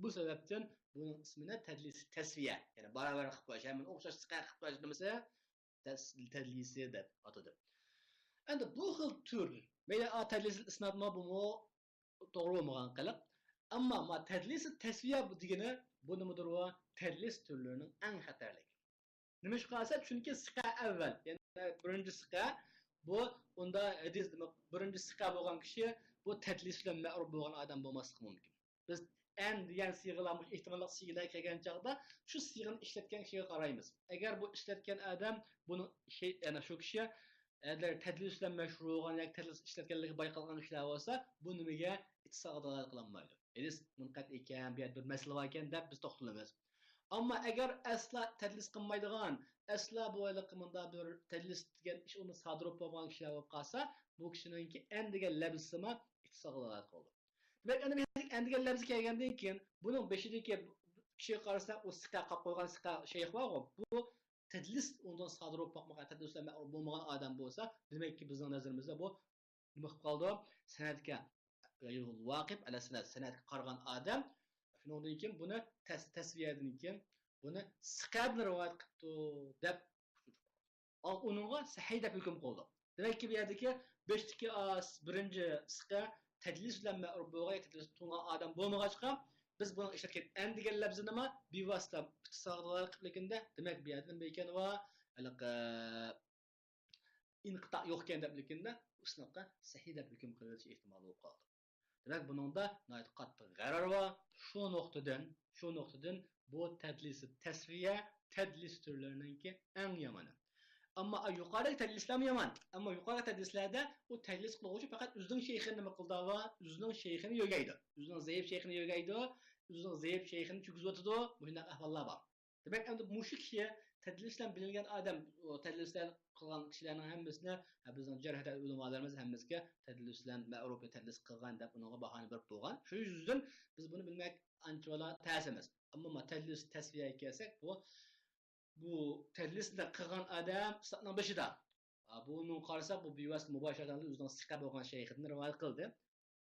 بۇ سەۋەبتىن بۇنىڭ ئىسمىنى تەدلىس تەسۋىيە، يەنى باراۋەر قىلىپ قويۇش، ھەممىنى ئوخشاش سىقە قىلىپ قويۇش نېمىسى؟ تەس-، تەدلىسى دەپ ئاتىدى. ئەمدى بۇ خىل تۈر، مەيلى ئا تەدلىس ئىسنادمۇ، بۇمۇ توغرا بولمىغان قىلىق. ئەمما ما تەدلىس تەسۋىيە دېگىنى بۇ نېمىدۇر؟ ئۇ تەدلىس تۈرلىرىنىڭ ئەڭ خەتەرلىكى. نېمىشقا دېسە، چۈنكى سىقە ئەۋۋەل، يەنى بىرىنچى سىقە، بۇ ئۇندا ھەدىس، بىرىنچى سىقە بولغان كىشى بۇ تەدلىس بىلەن مەرۇپ بولغان ئادەم بولماسلىقى مۇمكىن. بىز ئەن دېگەن سىيغىلار، مۇشۇ ئېھتىماللىق سىيغىلار كەلگەن چاغدا شۇ سىيغىنى ئىشلەتكەن كىشىگە قارايمىز. ئەگەر بۇ ئىشلەتكەن ئادەم بۇنى شەي-، يەنى شۇ كىشى ئەگەر تەدلىس بىلەن مەشھۇر بولغان ياكى تەدلىس ئىشلەتكەنلىكى بايقالغان كىشىلەر بولسا، بۇ نېمىگە؟ ئىتتىساققا دالالەت قىلالمايدۇ. ھەدىس مۇنقەتئىي ئىكەن، بۇ يەردە بىر مەسىلە بار ئىكەن دەپ بىز توختىلىمىز. ئەمما ئەگەر ئەسلا تەدلىس قىلمايدىغان، ئەسلا بۇ ھېلىقى مۇنداق بىر تەدلىس دېگەن ئىش ئۇندا سادىر بولۇپ بولمىغان كىشىلەر بولۇپ قالسا، بۇ كىشىنىڭكى ئەن دېگەن لەپزىسىمۇ ئىتتىساققا دالالەت قىلىدۇ. دېمەك، ئەنە بۇ ئەن دېگەن لەپزى كەلگەندىن كېيىن، بۇنىڭ بېشىدىكى كىشىگە قارىسا، ئۇ سىقە قاپ قويغان سىقە شەيخ بارغۇ، بۇ تەدلىس ئۇنىڭدىن سادىر بولۇپ باقمىغان، تەدلىس بىلەن مەرۇپ بولمىغان ئادەم بولسا، دېمەككى، بىزنىڭ نەزىرىمىزدە بۇ نېمە قىلىپ قالىدۇ؟ سەنەدكە، ۋاقىپ ئەلە سەنەد، سەنەدكە قارىغان ئادەم، شۇنىڭدىن كېيىن بۇنى تەس-، تەسۋىيەدىن كېيىن بۇنى سىقەدىن رىۋايەت قىپتۇ دەپ ئا، ئۇنىڭغا سەھىھ دەپ ھۆكۈم قىلدۇق. دېمەككى، بۇ يەردىكى بېشىدىكى، ئا، بىرىنچى سىقە تەدلىس بىلەن مەرۇپ بولغان، تەدلىس تونۇغان ئادەم بولمىغاچقا، بىز بۇنىڭ ئىشلەتكەن ئەن دېگەن لەپزىنىمۇ بىۋاسىتە ئىتتىساققا دالالەت قىلىپ لېكىندە، دېمەك، بۇ يەردە نېمە ئىكەن؟ ۋا ھېلىقى ئىنقىتا يوق ئىكەن دەپ لېكىندە، ئۇ سىناققا سەھىھ دەپ ھۆكۈم قىلىۋېلىش ئېھتىمالى بولۇپ قالدى. دېمەك، بۇنىڭدا ناھايىتى قاتتىق غەرەر بار. شۇ نۇقتىدىن، شۇ نۇقتىدىن بۇ تەدلىسى تەسۋىيە، تەدلىس تۈرلىرىنىڭكى ئەڭ يامىنى. ئەمما يۇقىرىدىكى تەدلىسلەرمۇ يامان. ئەمما يۇقىرىدىكى تەدلىسلەردە ئۇ تەدلىس قىلغۇچى پەقەت ئۆزىنىڭ شەيخىنى نېمە قىلىدۇ؟ ئۆزىنىڭ شەيخىنى يۆگەيدۇ. ئۆزىنىڭ زەئىپ شەيخىنى يۆگەيدۇ. ئۆزىنىڭ زەئىپ شەيخىنى چۈگۈزۈۋېتىدۇ. مۇشۇنداق ئەھۋاللار بار. دېمەك، ئەمدى مۇشۇ كىشى تەدلىس بىلەن بىلىنگەن ئادەم، ئۇ تەدلىس بىلەن قىلغان كىشىلەرنىڭ ھەممىسىنى، ھە، بىزنىڭ جەرھ تەدىل ئۆلىمالىرىمىز ھەممىسىگە تەدلىس بىلەن مەرۇپ تەدلىس قىلغان دەپ ئۇنىڭغا باھانى بېرىپ بولغان. شۇ يۈزدىن بىز بۇنى بىلمەك ئانچىۋالا تەس ئەمەس. ئەمما ما تەدلىس تەسۋىيەگە كەلسەك، بۇ، بۇ تەدلىسنى قىلغان ئادەم ئىسنادنىڭ بېشىدا. ئا، بۇنى قارىسا، بۇ بىۋاسىتە مۇباشىرەتەن ئۆزىنىڭ سىقە بولغان شەيخىدىن رىۋايەت قىلدى.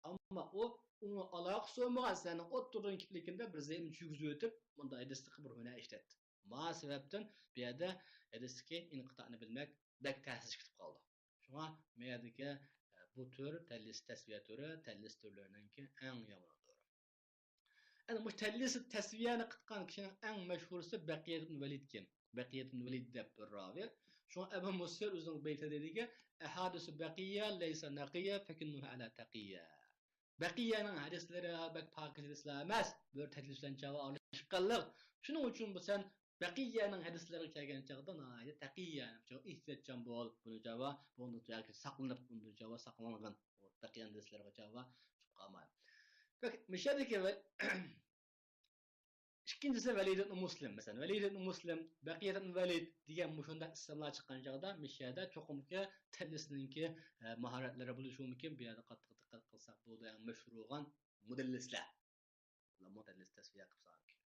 ئەمما ئۇ، ئۇنىڭ ئالاقىسى بولمىغان سەننىڭ ئوتتۇرىدىن كېلىپ لېكىندە بىر زەئىپنى چۈگۈزۈۋېتىپ، مۇنداق ھەدىستىكى بىر ھۈنەر ئىشلەتتى. ما سەۋەبتىن بۇ يەردە ھەدىستىكى ئىنقىتانى بىلمەك بەك تەسىرگە كېتىپ قالدى. شۇڭا بۇ يەردىكى، ئە، بۇ تۈر تەدلىس تەسۋىيە تۈرى تەدلىس تۈرلىرىنىڭكى ئەڭ يامىنىدۇر. ئەنە مۇشۇ تەدلىس تەسۋىيەنى قىلغان كىشىنىڭ ئەڭ مەشھۇرىسى بەقىيەت ئىبن ۋەلىدكەن. بەقىيەت ئىبن ۋەلىد دەپ بىر راۋى. شۇڭا ئەبۇ مۇسىر ئۆزىنىڭ بەيتىدە دېدىكى، «ئەھادىسۇ بەقىيە لەيسە نەقىيە فەكۈننۇھۇ ئەلا تەقىيە.» بەقىيەنىڭ ھەدىسلىرى بەك پاكىز ھەدىسلەر ئەمەس، بىر تەدلىس بىلەن چاغ ئارىلىشىپ قالدۇق. شۇنىڭ ئۈچۈن بۇ سەن بەقىيەنىڭ ھەدىسلىرىگە كەلگەن چاغدا ناھايىتى تەقىيە، ئېھتىياتچان بول، بۇنى جاۋا، بۇنىڭدىن ياكى ساقلىنىپ، بۇنىڭدىن جاۋا ساقلانغىن. بەقىيەنىڭ ھەدىسلىرىگە جاۋا چۈشۈپ قالماي. بەك، مۇشۇ يەردىكى ۋە-، ئىككىنچىسى ۋەلىد ئىبن مۇسلىم. مەسىلەن، ۋەلىد ئىبن مۇسلىم، بەقىيەت ئىبن ۋەلىد دېگەن مۇشۇنداق ئىسىملار چىققان چاغدا مىشەدە چوقۇمكى تەدلىسنىڭكى، ئە، ماھارەتلىرى بولۇشى مۇمكىن. بۇ يەردە قاتتىق دىققەت قىلساق بولىدۇ، ئەڭ مەشھۇر بولغان مۇدەللىسلەر. ئۇلارمۇ تەدلىس تەسۋىيە قىلىپ سالغان.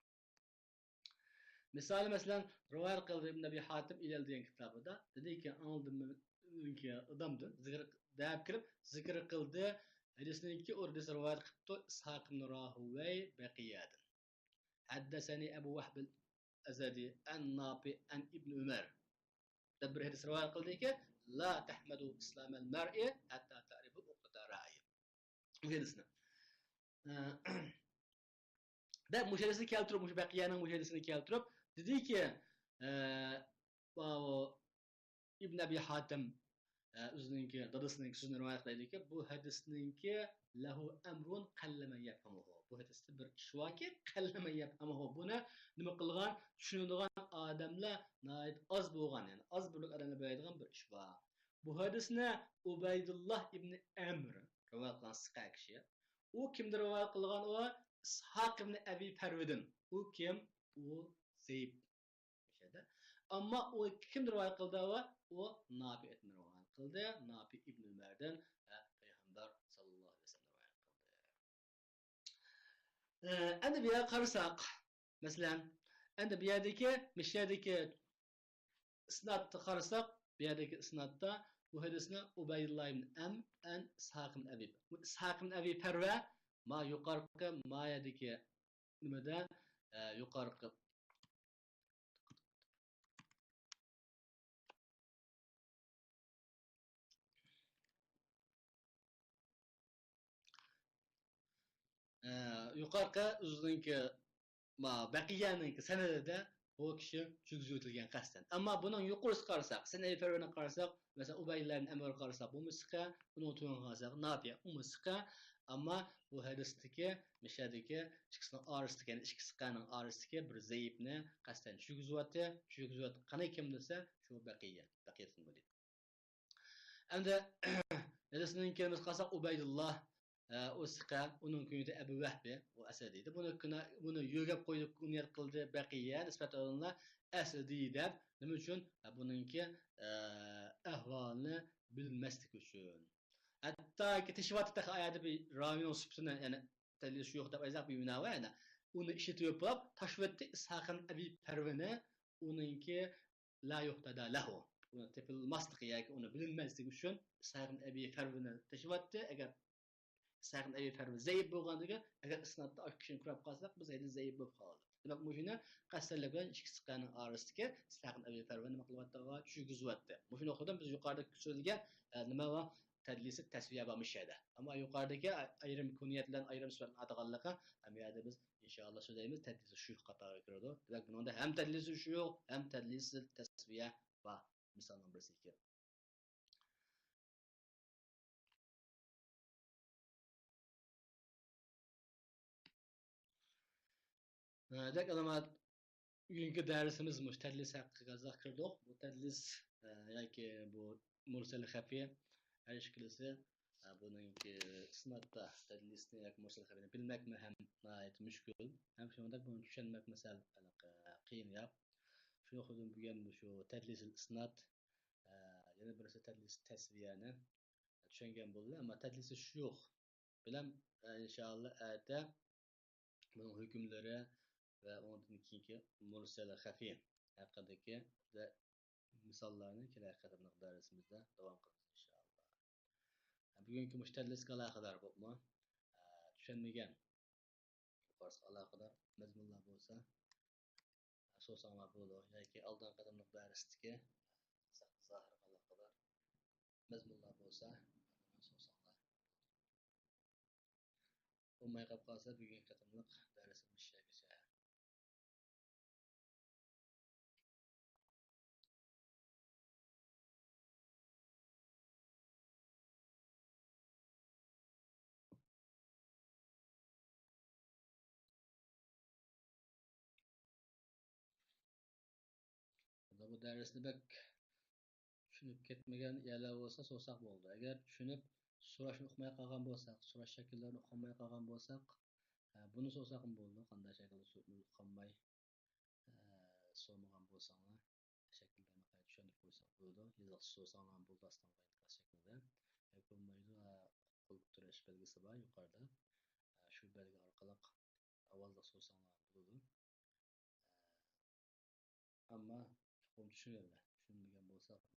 مىسالى، مەسىلەن، رىۋايەت قىلدى ئىبن ئەبى ھاتىم ئىلەل دېگەن كىتابىدا. دېدىكى، ئاڭلىدىم مېنىڭكى ئادامدىن، زىكىر دەپ كېلىپ، زىكىر قىلدى. ھەدىسنىڭكى ئۇ ھەدىسنى رىۋايەت قىپتۇ ئىسھاق ئىبن راھۇۋەي بەقىيەدىن. ھەددەسەنى ئەبۇ ۋەھبىل ئەزەدى ئەن نافى ئەن ئىبن ئۆمەر دەپ بىر ھەدىس رىۋايەت قىلدىكى، لا تەھمەدۇ ئىسلامەل مەرئى ھەتتا تەرىفۇ ئۇقدەتە رەئى. بۇ ھەدىسنى. ئە، دەپ مۇشۇ ھەدىسنى كەلتۈرۈپ، مۇشۇ بەقىيەنىڭ مۇشۇ ھەدىسىنى كەلتۈرۈپ، دېدىكى، ئە، باۋۇ ئىبن ئەبى ھاتىم، ئە، ئۆزىنىڭكى، دادىسىنىڭكى سۆزىنى رىۋايەت قىلىدىكى، بۇ ھەدىسنىڭكى لەھۇ ئەمرۇن قەللە مەن يەفھەمۇھۇ. بۇ ھەدىستە بىر ئىش باركى، قەللە مەن يەفھەمۇھۇ. بۇنى نېمە قىلغان، چۈشىنىدىغان ئادەملەر ناھايىتى ئاز بولغان، يەنى ئاز بىرلىك ئادەملەر بىلەلەيدىغان بىر ئىش بار. بۇ ھەدىسنى ئۇبەيدۇللا ئىبن ئەمر رىۋايەت قىلغان سىقە كىشى. ئۇ كىمدىن رىۋايەت قىلغان ئۇ؟ ئىسھاق ئىبن ئەبى پەرۋىدىن. ئۇ كىم؟ ئۇ زەئىپ. ئەمما ئۇ كىمدىن رىۋايەت قىلدى ئۇ؟ ئۇ نافىئدىن رىۋايەت قىلدى. نافىئ ئىبن ئۆمەردىن، ھە، پەيغەمبەر ساللاللاھۇ ئەلەيھى ۋەسەللەم رىۋايەت قىلدى. ئە، ئەمدى بۇ يەرگە قارىساق، مەسىلەن، ئەمدى بۇ يەردىكى، مۇشۇ يەردىكى ئىسنادقا قارىساق، بۇ يەردىكى ئىسنادتا بۇ ھەدىسنى ئۇبەيدۇللا ئىبن ئەم ئەن ئىسھاق ئىبن ئەبى. بۇ ئىسھاق ئىبن ئەبى پەرۋە ما يۇقارقى، ما يەردىكى نېمىدە، ئە، يۇقارقى ئە، يۇقارقى ئۆزىنىڭكى، ما، بەقىيەنىڭكى سەنىدىدە بۇ كىشى چۈشۈرۈۋېتىلگەن قەستەن. ئەمما بۇنىڭ يۇقىرىسىغا قارىساق، سەنەدى پەرۋەنە قارىساق، مەسىلەن، ئۇبەيدۇللا ئىبن ئەمرگە قارىساق، بۇمۇ سىقە، ئۇنىڭ تۆۋىنىگە قارىساق، نافىئ، ئۇمۇ سىقە. ئەمما بۇ ھەدىستىكى، مىشەدىكى ئىككىسىنىڭ ئارىسىدىكى، يەنى ئىككى سىقەنىڭ ئارىسىدىكى بىر زەئىپنى قەستەن چۈشۈرگۈزۈۋەتتى. چۈشۈرگۈزۈۋەتتى. قېنى كىم دېسە، شۇ بەقىيە، بەقىيەتۇل ۋەلىد. ئەمدى ھەدىسنىڭ كەلىمىسىگە قارىساق، ئۇبەيدۇللا، ئە، ئۇ سىقە، ئۇنىڭ كۈنيىتى ئەبۇ ۋەھبى، ئۇ ئەسەدى ئىدى. بۇنى كۈنە-، بۇنى يۆگەپ قويدى، كۇنيەت قىلدى، بەقىيە نىسبەت ئالدىنلا ئەسەدى دەپ. نېمە ئۈچۈن؟ ھە، بۇنىڭكى، ئە، ئەھۋالىنى بىلمەسلىك ئۈچۈن. ھەتتاكى تېشىۋاتتى تېخى ئايەردە بىر راۋىنىڭ سۈپىتىنى، يەنى تەدلىس شۇيۇخ دەپ ئايزاق بىر مەنا بار، يەنە ئۇنى ئىشلىتىۋېلىپ بولۇپ، تاشلىۋەتتى ئىسھاق ئىبن ئەبى پەرۋىنى، ئۇنىڭكى لا يۇقتەدا لەھۇ. ئۇنى تېپىلماسلىقى ياكى ئۇنى بىلىنمەسلىكى ئۈچۈن ئىسھاق ئىبن ئەبى پەرۋىنى تېشىۋەتتى. ئەگەر ئىسھاق ئىبن ئەبى پەرۋى زەئىپ بولغاندىكىن، ئەگەر ئىسنادتا ئاشۇ كىشىنى كۆرۈپ قالساق، بىز ھەدىس زەئىپ بولۇپ قالدى. دېمەك، مۇشۇنى قەستەنلىك بىلەن ئىككى سىقەنىڭ ئارىسىدىكى ئىسھاق ئىبن ئەبى پەرۋى نېمە قىلىۋەتتى؟ چۈشۈرگۈزۈۋەتتى. مۇشۇ نۇقتىدىن بىز يۇقىرىدا سۆزلىگەن، ئە، نېمە بار؟ تەدلىسى تەسۋىيە بار مۇشۇ يەردە. ئەمما يۇقىرىدىكى ئايرىم كۇنيەت بىلەن ئايرىم سۈپەتنى ئاتىغانلىقى، ھەم يەردە بىز ئىنشائاللا سۆزلەيمىز، تەدلىسى شۇيۇخ قاتارىغا كىرىدۇ. دېمەك، بۇنىڭدا ھەم تەدلىسى شۇيۇخ، ھەم تەدلىسى تەسۋىيە بار. مىسالنىڭ بىرسى ئىكەن. ھە، دەك ئالامەت. بۈگۈنكى دەرسىمىز مۇشۇ تەدلىس ھەققىگە ئازراق كىردۇق. بۇ تەدلىس، ئە، ياكى بۇ مۇرسەل خەفىي ھەر ئىككىلىسى، ئە، بۇنىڭكى ئىسنادتا تەدلىسنى ياكى مۇرسەل خەفىينى بىلمەكمۇ ھەم ناھايىتى مۈشكۈل. ھەم شۇنداق بۇنى چۈشەنمەكمۇ سەل، ئە، قىيىنراق. شۇنىڭ ئۈچۈن بۈگۈن مۇشۇ تەدلىسىل ئىسناد، ئە، يەنە بىرسى تەدلىس تەسۋىيەنى چۈشەنگەن بولدى. ئەمما تەدلىسى شۇيۇخ بىلەن، ئە، ئىنشائاللا ئەتە بۇنىڭ ھۆكۈملىرى ۋە ئۇنىڭدىن كېيىنكى مۇرسەل خەفىي ھەققىدىكى مىساللارنى كېلەر قېتىملىق دەرسىمىزدە داۋام قىلىمىز ئىنشائاللا. بۈگۈنكى مۇشۇ تەدلىسكە ئالاقىدار بولۇپمۇ، ئە، چۈشەنمىگەن، يۇقىرىسىغا ئالاقىدار مەزمۇنلار بولسا، سورىساڭلار بولىدۇ. ياكى ئالدىنقى قېتىملىق دەرستىكى زاھىرغا ئالاقىدار مەزمۇنلار بولسا، سورىساڭلار. بولماي قاپ قالسا، بۈگۈنكى قېتىملىق دەرسىمىز شۇ يەرگىچە. بۇ دەرسنى بەك چۈشىنىپ كەتمىگەن يەرلەر بولسا سورىساق بولىدۇ. ئەگەر چۈشىنىپ، سوراشنى ئۇقماي قالغان بولساق، سوراش شەكىللىرىنى ئۇقالماي قالغان بولساق، ئە، بۇنى سورىساقمۇ بولىدۇ، قانداق شەكىلدە سو-، قانداق، ئە، سورىمىغان بولساڭلار، شەكىللەرنى قايتا چۈشەندۈرۈپ قويساق بولىدۇ. يېزىقچە سورىساڭلار بولىدۇ، ئاستىڭقى ئىنكاس شەكلىدە. ياكى بولمايدۇ، ئە، قول كۆتۈرۈش بەلگىسى بار يۇقىرىدا. ئە، شۇ بەلگە ئارقىلىق ئاۋازلىق سورىساڭلار بولىدۇ. ئەمما چوقۇم چۈشىنىۋېلىڭلار. چۈشەنمىگەن بولساق،